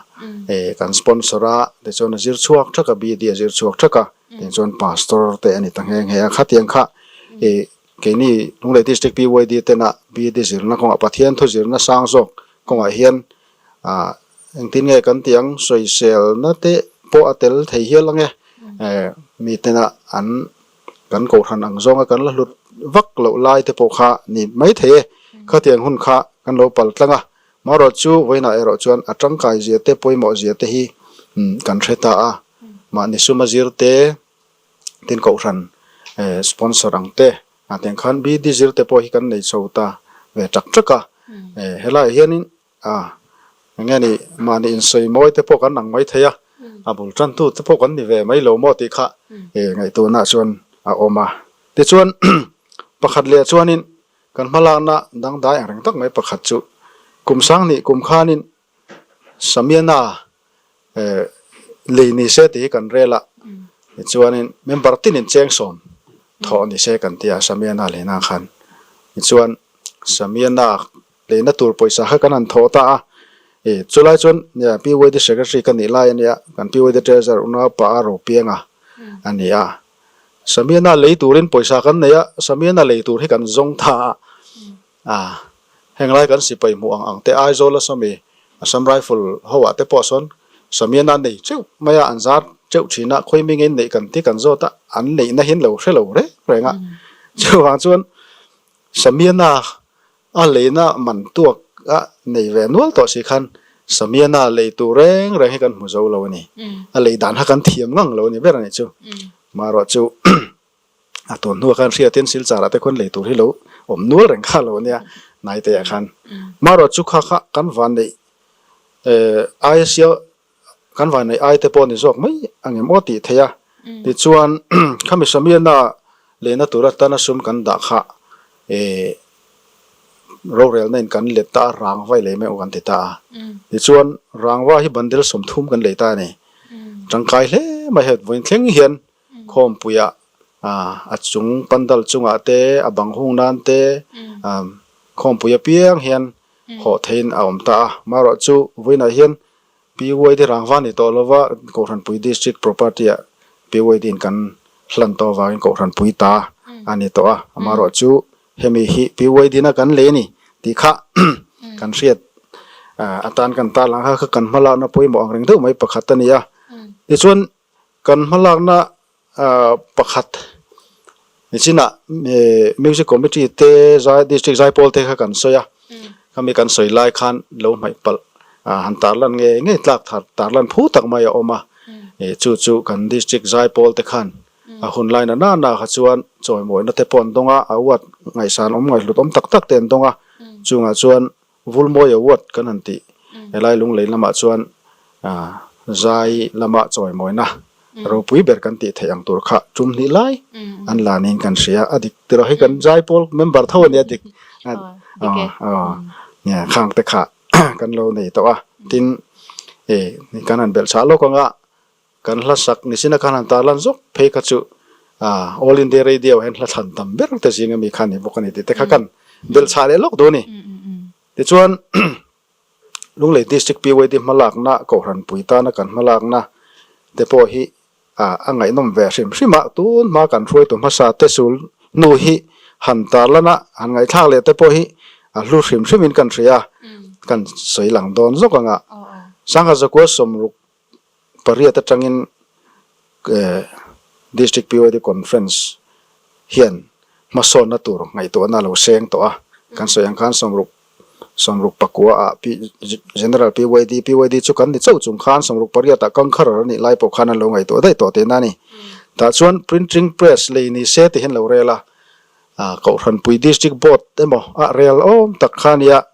kan sponsor a tichuan a zir chhuak thak a, BD a zir chhuak thak a, tichuan pastor te a ni ta nghe nghe a, khatiang kha keini Lunglei District PYD tena BD zirna kawngah Pathian thu zirna sang zawk kawngah hian ah engtin nge kan tih ang sawiselna te pawh a tel thei hial ang e mi tena an kan kohhran ang zawnga kan la hlut vak loh lai te pawh kha ni mai thei e khatiang hun kha kan lo pal tlang a marawh chu vawiinah erawh chuan a tangkai zia te pawimawh zia te hi kan hre ta a mahni suma zir te tin kohhran sponsor ang te Ah tiang khan BD zir te pawh hi kan nei chho ta ve tak tak a, helaiah hianin ah eng nge ni mahni insawi mawi te pawh kan ang mai thei a, a bul tantu te pawh kan ni ve mai lo maw tih kha ngaihtuahna chuan a awm a. Tichuan pakhat leh chuanin kan hmalakna dangdai ang reng tak mai pakhat chu kum sanghnih kum khanin Samiana lei ni se tih hi kan rel a, tichuanin member tinin cheng sawm thawh ni se kan ti a Samiana leina khan. Tichuan Samiana leina tur pawisa kha kan han thawh ta a, chulai chuan PYD Secretary ka nih lai a nia, kan PYD Treasurer unaupa a ro piang a a ni a. Samiana lei turin pawisa kan nei a, Samiana lei tur hi kan zawng ta a. A, henglai kan sipai hmuh ang ang te Aizawl a sawmi Assam Rifle ho ah te pawh sawn Samiana nei teuh mai a, an zar teuh thin a, khawi mi ngei neih kan ti kan zawt a, an neihna hi an lo hre lo reng reng a. Chuvang chuan Samiana a leina man tuak a nei ve nual tawh si khan Samiana lei tur reng reng hi kan hmu zo lo a ni. A lei dan kha kan thiam ngang lo a ni ber a nih chu. Marawh chu A tun hnuah khan hriatin Silchar ah te khuan lei tur hi lo awm nual reng kha lo ania Naite ah khan. Marawh chu kha kha kan van neih ai sia kan van neih ai te pawh ni zawk mai angem aw tih theih a. Tichuan khami Samiana lehna tur atana sum kan dah kha rorelna in kan let ta a rangva i lei mai aw kan ti ta a. Tichuan rangva hi bandel 30 kan lei ta a ni. Tangkai hle mai hei vawiin thleng hian Khawmpuia A chung pandal chungah te, a bang hung nan te, khawmpui apiang hian hawh theihin a awm ta a. Marawhchu vawiinah hian PYD rangva ni tawh lova Kohhranpui District Property ah PYD in kan hlan tawh avangin Kohhranpui ta a ni tawh a, amaherawhchu hemi hi PYD na kan lei a ni tih kha kan hriat atan kan tarlang kha kha kan hmalakna pawimawh ang reng deuh mai pakhat a ni a. Tichuan kan hmalakna Pakhat nichinah music committee te zai district zaipawl te kha kan sawi a, khami kan sawi lai khan lo hmaih palh han tarlan nge nge tlak tarlan phu tak mai a awm a, chu chu kan district zaipawl te khan a hun lai na na na kha chuan chawimawina te pawh an dawng a, award ngaihsan awm ngaihhlut awm tak tak te an dawng a, chungah chuan Vulmawi Award kan han tih helai Lunglei lamah chuan zai lama chawimawina ropui ber kan tih theih ang tur kha tum hnih lai an la niin kan hria. A dik tiraw hei kan zai pawl member tho a nia dik khang te kha kan lo nei tawh a tin kan han belh chhah lawk anga Kan hla sak nisina khan han tarlan zawk phei kha chu All India Radio hian hla thlan tam ber te zinga mi kha a ni bawk a ni tih te kha kan belh chhah leh lawk dawn a ni. Tichuan Lunglei District PYD hmalakna Kohhran pui tana kan hmalakna te pawh hi a ngaihnawm ve hrim hrim a, tun hma kan hruaitu hmasa te sul hnu hi han tarlan a, han ngaihthlak leh te pawh hi a hlu hrim hrimin kan hria a, kan sawi lang dawn zawk ang a. Sangha zakua 60 Pariat atangin District PYD Conference hian hmasawnna tur ngaihtuahna a lo seng tawh a, kan sawi ang khan 60 60 pakua ah General PYD, PYD chu kan ni chauh chung khan 68 ah Kangkharar a nih lai pawh khan an lo ngaihtuah daih tawh tihna a ni. Tah chuan Printing Press lei ni se ti hian lo rel a, Kohhranpui District Board emaw a rel awm tak kha nia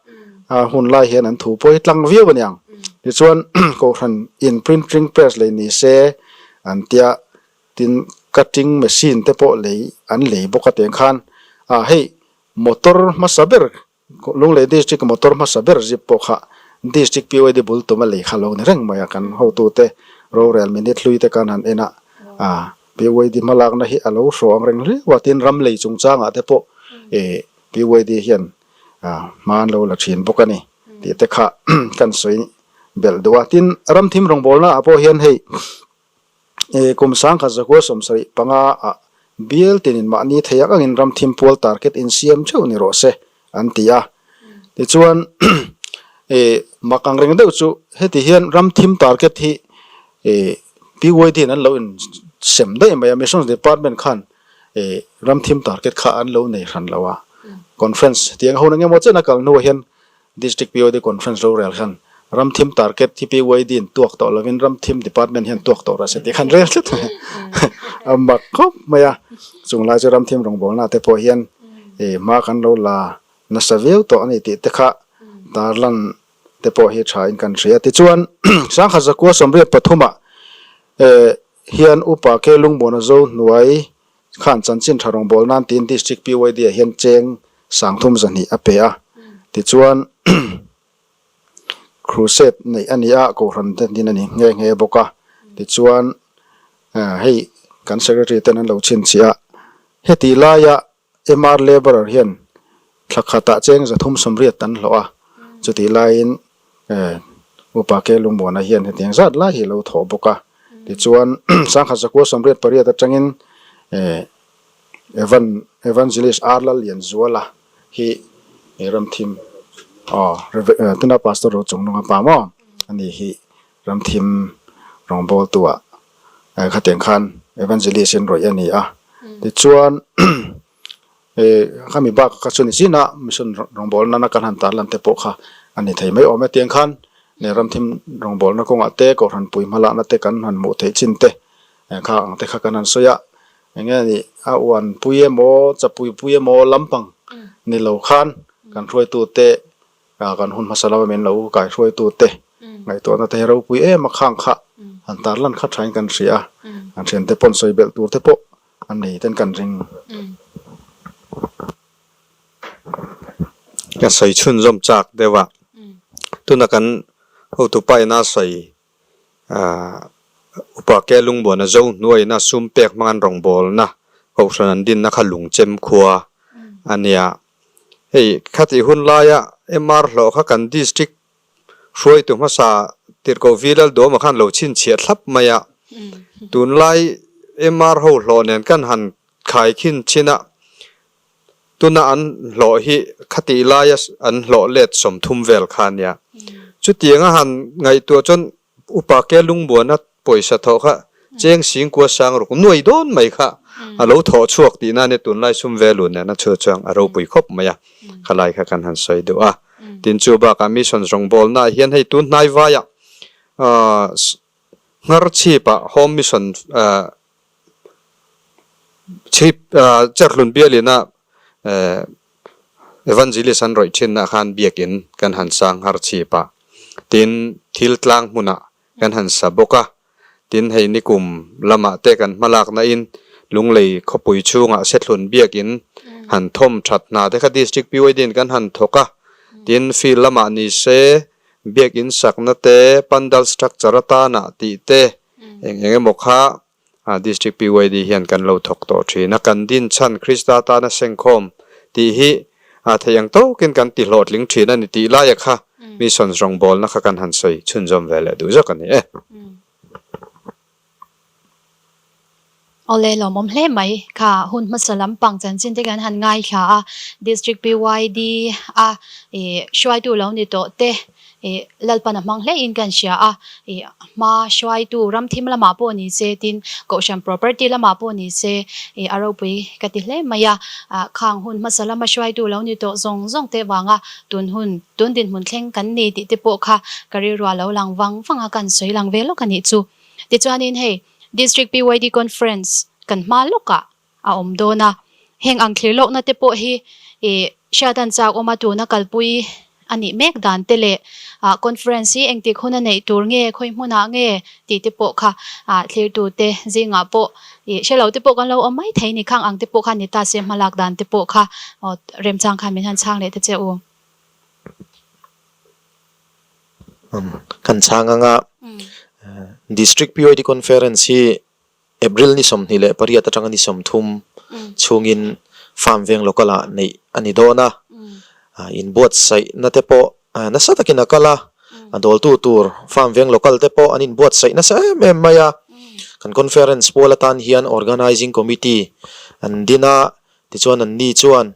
a hun lai hian an thu pawh hi tlang viau a niang. Tichuan Kohhran in printing press lei ni se an tia tin cutting machine te pawh lei an lei bawk a tiang khan hei motor hmasa ber Lunglei District motor hmasa ber zip pawh kha District PYD bul tum a lei kha lo ni reng mai a, kan hotute rorel minute hlui te kan han en a, PYD hmalakna hi a lo hraw ang reng riau a, tin ram lei chungchangah te pawh PYD hian hma an lo la thin bawk a ni tih te kha kan sawi belh duh a. Tin, ramthim rawngbawlna ah pawh hian hei Kum 1975 ah bial tinin mahni thei ang angin ramthim pual target insiam theuh ni rawh se an ti a. Tichuan mak ang reng deuh chu heti hian ramthim target hi PYD in an lo insem daih mai a, Missions Department khan ramthim target kha an lo nei hran lo a. Conference tiang ho na engemaw chen a kal hnuah hian District PYD Conference rorel khan ramthim target hi PYD in tuak tawh lovin ramthim department hian tuak tawh rawh se tih khan rel tlat mai a mak khawp mai a. Chung lai chu ramthim rawngbawlna te pawh hian hma kan lo la nasa viau tawh a ni tih te kha tarlan te pawh hi tha in kan hria. Tichuan 1983 ah hian Upa K Lungmuana Zo hnuai Khan chanchin tha rawngbâwl nan tiin District PYD ah hian cheng 3200 a pe a, tichuan Crusade neih a ni a, Kohhran te din a ni nghe nghe bawk a, tichuan hei kan Secretary ten an lo chhinchhiah a, heti laia MR Labourer hian Thla khatah cheng 380 an hlawh a, chutih laiin Upa Ke Lungmuana hian hetiang zat lai hi a lo thawh bawk a. Tichuan 1998 atangin Evan Evangelist R Lallianzuala hi ramthim aw tuna Pastor Rochungnunga pa maw ani hi ramthim rawngbawltu ah khatiang khan Evangelist in rawih a ni a. Tichuan Khami bak kha chu ni zin a, mission rawngbawlna nana kan han tarlan te pawh kha a ni thei mai awm e. Tiang khan leh ramthim rawngbawlna kawngah te, Kohhran pui hmalakna te kan han hmuh theih chin te kha ang te kha kan han sawi a. Eng nge ni a uan pui emaw, chapui pui emaw lampang ni lo khan kan hruaitute kan hun hmasa lama min lo kai hruaitute ngaihtuahna te hi ropui em a khang kha han tarlan kha thain kan hria a, kan thiante pawn sawi belh tur te pawh A nei ten kan ring. Ka sawi chhunzawm chak deuh a, tuna kan hotupa ina sawi upa ke lungbuana zo hnuaiina sum pek hmang an rawngbawlna. Kohhran an dinna kha Lungchem khua a nia. Hei khatih hun laia MR hlawh kha kan District hruaitu hmasa Tirhkoh Vi Lalduama khan lo chhinchhiah thlap mai a. Tunlai MR ho hlawh nen kan han khaikhin chin a, tuna an hlawh hi khatih laia an hlawh let 30 vel kha a nia. Chutiang a han ngaihtuah chuan Upa ke lungbuana pawisa thawh kha cheng singkua sang ruk nuai dawn mai kha a lo thawh chhuak tihna a nia tunlai sum ve lun nen a chhuah chuang a ropui khawp mai a, khalai kha kan han sawi duh a. Tin chu bakah mission rawngbawlna ah hian hei tun hnai vaiah nghar chhipah home mission chhip cherhlun bialina Evangelist an rawih thinna khan biakin kan han sang har chhip a, tin thil tlang hmunah kan han sa bawk a, tin hei nikum lamah te kan hmalakna in Lunglei khawpui chhungah Sethlun biakin han thawm that hna te kha District PYD in kan han thawk a, tin field lamah ni se biakin sakna te pandal structure atana tih te eng eng emaw kha District PYD hian kan lo thawk tawh thin a, kan din chhan Krista tana sengkhawm tih hi theih ang tawkin kan ti hlawhtling thin a ni tih laia kha Missions rawngbawlna kha kan han sawi chhunzawm ve leh duh zawk a ni e. Awle lawmawm hle mai kha hun hmasa lampang chanchin te kan han ngaithla a, District PYD a hruaitu lo ni tawh te Ih, Lalpan a hmang hle in kan hria a, ih, hma hruaitu ram thim lamah pawh ni se, tin Kohhran property lamah pawh ni se, ih, a ropui ka ti hle mai a. Ah, khang hun hmasa lama hruaitu lo ni tawh zawng zawng te vanga tun hun, tun dinhmun thleng kan ni tih te pawh kha ka rilrua lo lang vang vang a, kan sawi lang ve lawk a nih chu. Tichuanin hei, District PYD Conference kan hma lawkah a awm dawn a, heng ang thlir lohna te pawh hi ih hriat an chak awm a, tuna kalpui a nih mek dan te leh ah conference hi engtik hun a neih tur nge khawi hmunah nge tih te pawh kha ah thlirtu te zingah pawh ih hre lo te pawh kan lo awm mai thei ni khang ang te pawh kha ni ta se hmalak dan te pawh kha aw remchang khan min han chhang leh ta che u. Kan chhang anga District PYD Conference hi April ni 28 atanga ni 30 chhungin Farm Veng Local ah neih a ni dawn a, inbuatsaihna te pawh nasa takin a kal a, a dawltu tur Farm Veng Local te pawh an inbuatsaih nasa em em mai a, kan Conference pual atan hian Organising Committee an din a, tichuan an ni chuan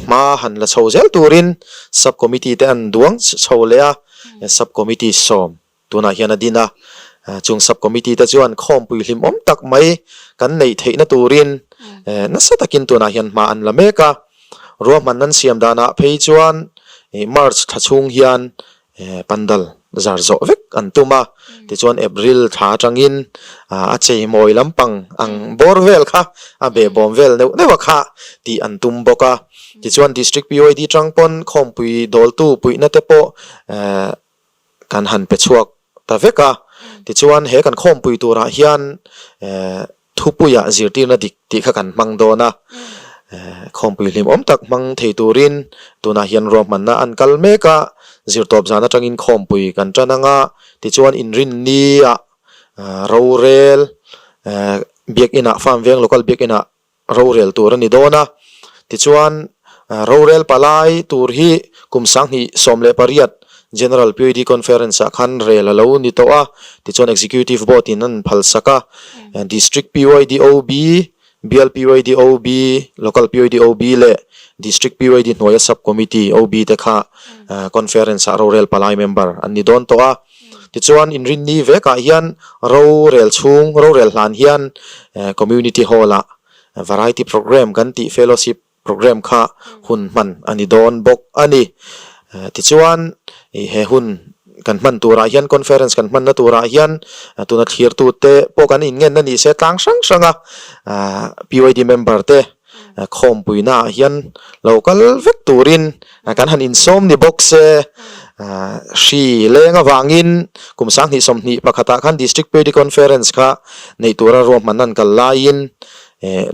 hma han la chho zel turin Sub Committee te an duang chho leh a, Sub Committee sawm Tunah hian a din a, chung sub-committee te chuan khawmpui hlimawm tak mai kan neih theihna turin nasa takin tunah hian hma an la mek a. Ruahman an siam danah phei chuan March thla chhung hian pandal zar zawh vek an tum a, tichuan April thla atangin a cheimawi lampang ang bawr vel kha a behbawm vel neuh neuh a kha tih an tum bawk a. Tichuan District PYD tang pawn khawmpui dawltu puihna te pawh kan han pe chhuak ta vek a, tichuan he kan khawmpui turah hian thupuiah zirtirna dik tih kha kan hmang dawn a, khawmpui hlimawm tak hmang thei turin tunah hian ruahmanna an kal mek a, zirtawp zan atangin khawmpui kan tan ang a, tichuan inrinniah rorel biakinah farm veng local biakinah rorel tur a ni dawn a, tichuan rorel palai tur hi kum 2018 General PYD Conference ah khan rel a lo ni tawh a, tichuan Executive Board in an phalsak a, District PYD OB, Bial PYD OB, Local PYD OB leh District PYD hnuaia Sub Committee OB te kha Conference ah rorel palai member an ni dawn tawh a, tichuan inrinni vekah hian rorel chhung rorel hlan hian Community Hall ah Variety Programme kan tih Fellowship Programme kha hun hman a ni dawn bawk a ni. Tichuan he hun kan hman turah hian Conference kan hmanna turah hian tuna thlirtute pawh kan inngen a ni se tlang hrang hranga PYD member te Khawmpuina ah hian lo kal vek turin kan han insawm ni bawk se. Hri leng avangin kum 2021 ah khan District Pedi Conference kha neih tura ruahman an kal laiin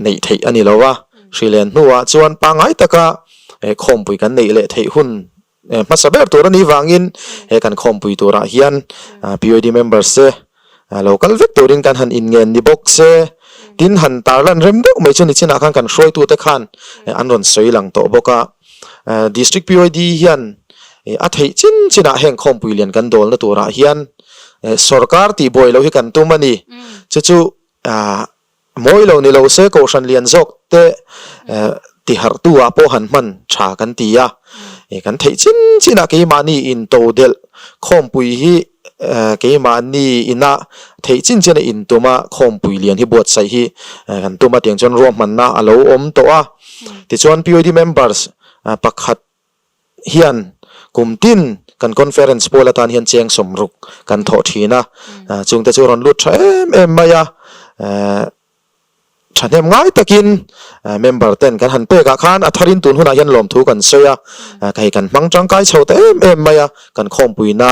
neih theih a ni lo a. Hri len hnuah chuan pangngai taka khawmpui kan neih leh theih hun Hmasa ber tur a nih vangin he kan khawmpui turah hian PYD members te lo kal vek turin kan han inngen ni bawk se. Tin, han tarlan rem deuh mai chu nichinah khan kan hruaitute khan an rawn sawi lang tawh bawk a. District PYD hian a theih chin chinah heng khawmpui lian kan dawlna turah hian sorkar tihbuai loh hi kan tum a ni. Chu chu Mawi lo ni lo se Kohhran lian zawk te tiharhtu ah pawh han hman tha kan ti a, kan theih chin chin a keimahni in to delh khawmpui hi keimahni ina theih chin chin a in tum a khawmpui lian hi buatsaih hi kan tum a tiang chuan ruahmanna a lo awm tawh a, tichuan PYD members pakhat hian kum tin kan conference pawl atan hian cheng 60 kan thawh thin a, chungte chu rawn lut tha em em mai a, thahnem ngai takin member ten kan han pek ah khan a tharin tun hunah hian lawmthu kan sawi a, hei kan hmang tangkai chho ta em em mai a, kan khawmpuina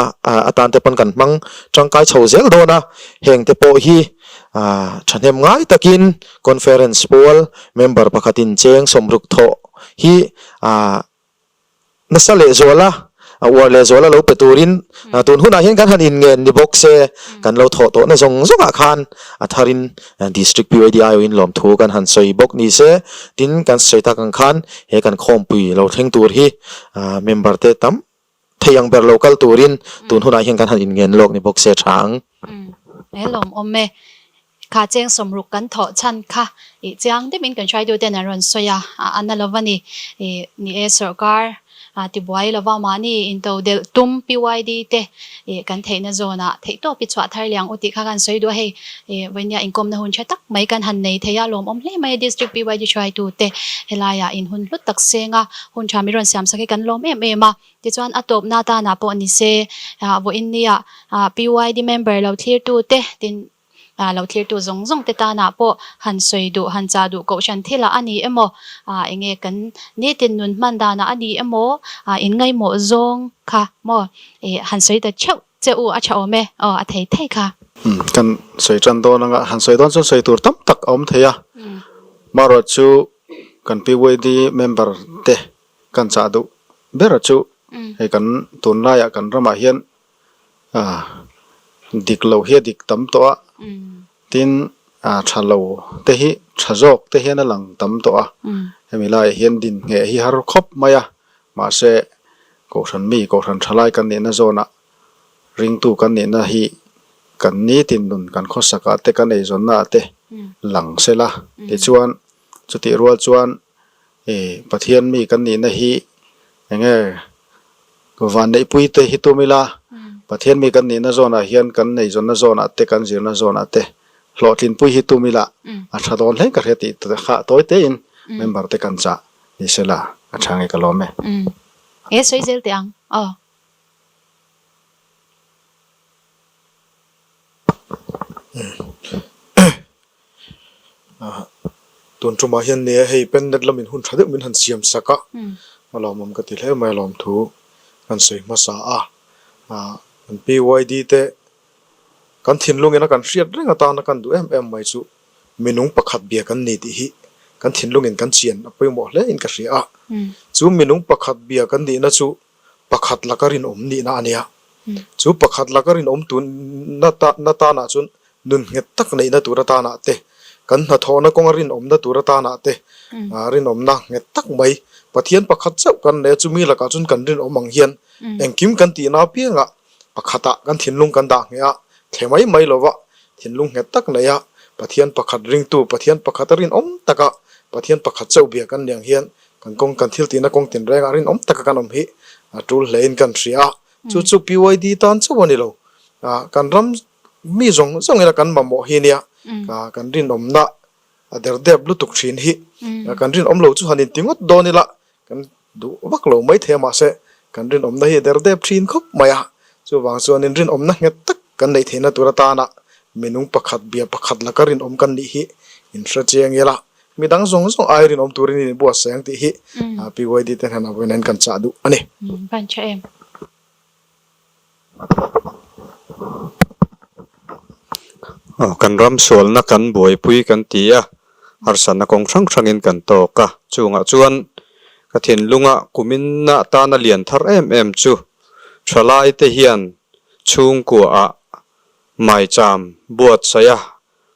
atan te pawn kan hmang tangkai chho zel dawn a, heng te pawh hi thahnem ngai takin conference pawl member pakhatin cheng 60 thawh hi nasa lehzuala a uar lehzuala lo pe turin tun hunah hian kan han inngen ni bawk se kan lo thawh tawhna zawng zawngah khan a tharin District PYD aiawhin lawmthu kan han sawi bawk ni se tin kan sawi tak ang khan he kan khawmpui lo thleng tur hi member te tam thei ang ber lo kal turin tun hunah hian kan han inngen lawk ni bawk se tha ang. He lawmawm e. Kha cheng 60 kan thawh chhan kha ih chiang deuhin kan hruaituten an rawn sawi a, a na lo va ni. Ih ni e sorkar tibuai lova mahni into delh tum PYD te ih kan theihna zawnah theihtawp i chhuah thar liang u tih kha kan sawi duh a hei ih vawinia inkawmna hun tha tak mai kan han nei thei a lawmawm hle mai a District PYD hruaitute helaiah in hun hlut tak seng a hun tha mi rawn siam sak hi kan lawm em em a tichuan a tawpna tanah pawh ni se vawiin nia PYD member lo thlirtute tin lo thlirtu zawng zawng te tanah pawh han sawi duh, han chah duh kohhran thilah a ni emaw, enge kan nitin nun hman danah a ni emaw, in ngaihmawh zawng kha maw han sawi ta theuh che u a tha awm e, aw a thei thei kha. Kan sawi tan dawn anga han sawi dawn chuan sawi tur tam tak a awm thei a, marawh chu kan PYD member te kan chah duh ber chu hei kan tunlaiah kan ramah hian Dik lo hi a dik tam tawh a, tin tha lo te hi tha zawk te hian a lang tam tawh a, hemi laiah hian din ngheh hi har khawp mai a, mahse Kohhran mi Kohhran tha lai kan nihna zawnah ringtu kan nihna hi kan nitin nun kan khawsakah te kan eizawnna ah te lang sela tichuan chutih rual chuan Pathian mi kan nihna hi enge Vanneihpui te hi tum ila, Pathian mi kan nihna zawnah hian kan neizawnna zawnah te kan zirna zawnah te hlawhtlinpui hi tum ila a tha dawn hle ka hria tih kha tawi tein member te kan chah ni sela a tha nge ka lawm e. He sawi zel teh ang aw. Tun tumah hian nia hei pennet lamin hun tha deuh min han siam sak a, a lawmawm ka ti hle mai a lawmthu kan sawi hmasa a, kan PYD te kan thinlungin a kan hriat reng atana kan duh em em mai chu minung pakhat bia kan ni tih hi kan thinlungin kan chian a pawimawh hle in ka hria a, chu minung pakhat bia kan nihna chu pakhat laka rinawm nihna a nia. Chu pakhat laka rinawm tunna tanah chuan nun nghet tak neihna tur atanah te, kan hnathawhna kawnga rinawmna tur atanah te, rinawmna nghet tak mai Pathian pakhat chauh kan nei a, chumi lakah chuan kan rinawm ang hian engkim kan tihna apiangah pakhatah kan thinlung kan dah ngheh a, thle mai mai lova thinlung nghet tak nei a, Pathian pakhat ringtu, Pathian pakhata rinawm taka Pathian pakhat chauh bia kan ni ang hian Kan kawng kan thil tihna kawng tinrengah rinawm taka kan awm hi a tul hlein kan hria a, chu chu PYD tan chauh a ni lo. Kan ram mi zawng zawng ina kan mamawh hi nia, kan rinawmna a derdep lutuk thin hi kan rinawm lo chu han inti ngawt dawn ila kan duh vak lo mai thei a mahse kan rinawmna hi a derdep thin khawp mai a, chuvang chuanin rinawmna nghet tak kan neih theihna tur atana minung pakhat bia pakhat laka rinawm kan nih hi inhre chiang ila. Mi dang zawng zawng ai rinawm turin in inbuatsaih ang tih hi PYD te hnen ah vawiin kan chah duh a ni. Van tha em. Kan ram sualna kan buaipui kan ti a, harsatna kawng hrang hrangin kan tawk a, chungah chuan ka thinlunga kuminna tana lian thar em em chu thalaite hian chhungkuaah maicham buatsaih a.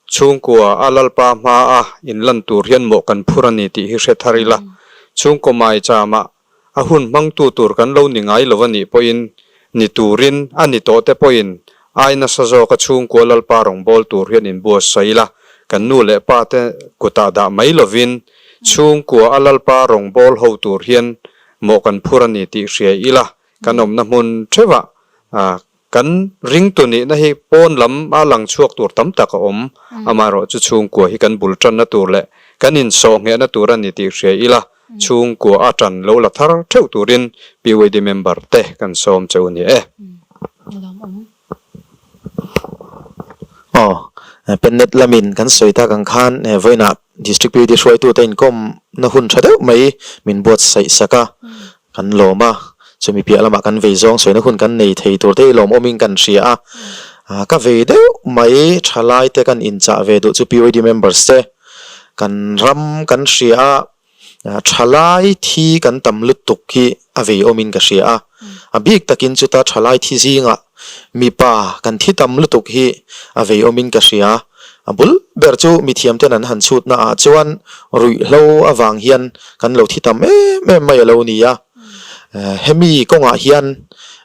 Chhungkua a Lalpa hma a inlan tur hian mawh kan phur a ni tih hi hre thar ila. Chhungkaw maichama a hun hmangtu tur kan lo ni ngai lo a nih pawhin ni turin a ni tawh te pawhin ai nasa zawka chhungkua Lalpa rawngbâwl tur hian inbuatsaih ila, kan nu leh pa te kutah dah mai lovin chhungkua a Lalpa rawngbâwl ho tur hian mawh kan phur a ni tih hria ila, kan awmna hmun theuhah Kan ringtu nihna hi pawn lam a lang chhuak tur tam tak a awm. Amaherawh chu chhungkua hi kan bul tanna tur leh kan insawh nghehna tur a ni tih hria ila, chhungkua a tan lo la thar theuh turin PYD member te kan sawm che u ni e. Aw, Pennet lamin kan sawi tak ang khan vawiinah District PYD hruaitute inkawmna hun tha deuh mai min buatsaih sak a. Kan lawm a, chumi piah lamah kan vei zawng sawina hun kan nei thei tur te hi lawmawmin kan hria a. Ka vei deuh mai thalai te kan inchah ve duh chu PYD members te kan ram kan hria a, thalai thi kan tam lutuk hi a vei awmin ka hria a. A bik takin chuta thalai thi zingah Mipa kan thi tam lutuk hi a vei awmin ka hria. A bul ber chu mithiamten an han chhutna ah chuan ruihhlo avang hian kan lo thi tam em em mai a lo ni a. Hemi kawngah hian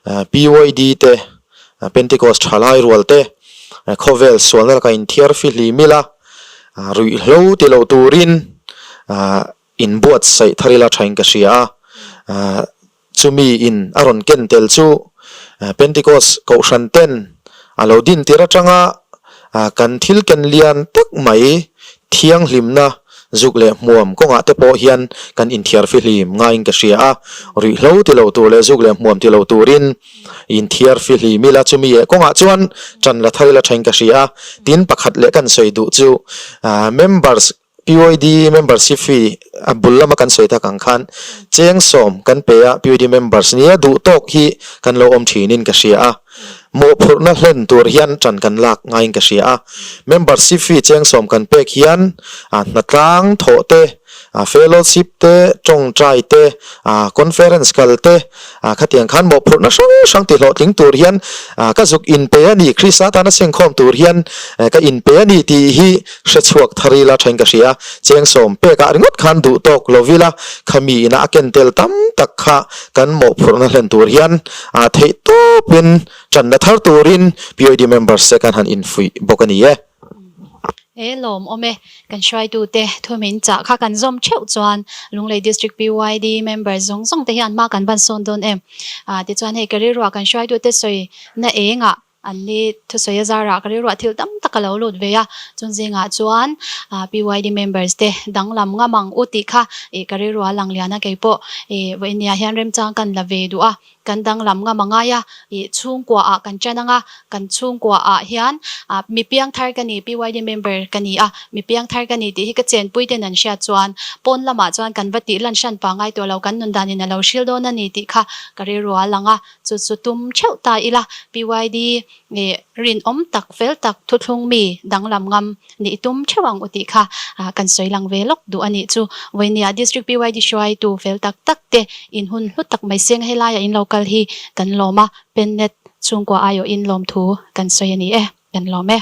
PYD te, Pentecost thalai rual te, khawvel sualna laka inthiar fihlim ila, ruihhlo ti lo turin inbuatsaih thar ila thain ka hria a. Chumi in a rawn ken tel chu Pentecost kohhran ten a lo din tir atanga kan thil ken lian tak mai thianghlimna zuk leh hmuam kawngah te pawh hian kan inthiar fihlim ngaiin ka hria a, ruihhlo ti lo tur leh zuk leh hmuam ti lo turin inthiar fihlim ila chumi eh kawngah chuan tan la thar ila thain ka hria a. Tin pakhat leh kan sawi duh chu members PYD membership fee a bul lama kan sawi tak ang khan cheng sawm kan pe a, PYD members nia duh tawk hi kan lo awm thinin ka hria a, mawhphurhna hlen tur hian tan kan lak ngaiin ka hria a, membership fee cheng sawm kan pek hian hnatlang thawh te, fellowship te, tawngtai te, conference kal te, Khatiang khan mawhphurhna hrang hrang tihlawhtling tur hian ka zuk inpe a ni, Krista tana sengkhawm tur hian ka inpe a ni tih hi hre chhuak thar ila thain ka hria. Cheng sawm pekah ringawt khan duh tawk lo ila, khami ina a ken tel tam tak kha kan mawhphurhna hlen tur hian theih tawpin tanna thar turin PYD members te kan han infuih bawk a ni e. He lawm awm e. Kan hruaitute thu min chah kha kan zawm theuh chuan Lunglei District PYD member zawng zawng te hian hma kan ban sawn dawn em? Tichuan hei ka rilruah kan hruaitute sawi na engah an ni thusawi a zarah ka rilruah thil tam tak a lo lut ve a, chun zingah chuan PYD members te danglam ngam ang u tih kha ka rilruah a lang lian a keipawh vawinia hian remchang kan la ve duh a. Kan danglam ngam a ngai a, ih chhungkua ah kan ṭan ang a, kan chhungkua ah hian mi piangthar ka ni, PYD member ka ni a, mi piangthar ka ni tih hi ka chenpui ten an hriat chuan pawn lamah chuan kan va tih lan hran pangai tawh lo, kan nun danin a lo hril dawn a ni tih kha ka rilru a lang a, chu chu tum theuh ta ila, PYD ih rinawm tak, fel tak, thuthlung mi danglam ngam nih i tum theuh ang u tih kha kan sawi lang ve lawk duh a nih chu. Vawinia District PYD hruaitu fel tak tak te in hun hlu tak mai seng helaiah in lo kal hi kan lawm a, Pennet chhungkua aiawhin lawmthu kan sawi a ni e, kan lawm e.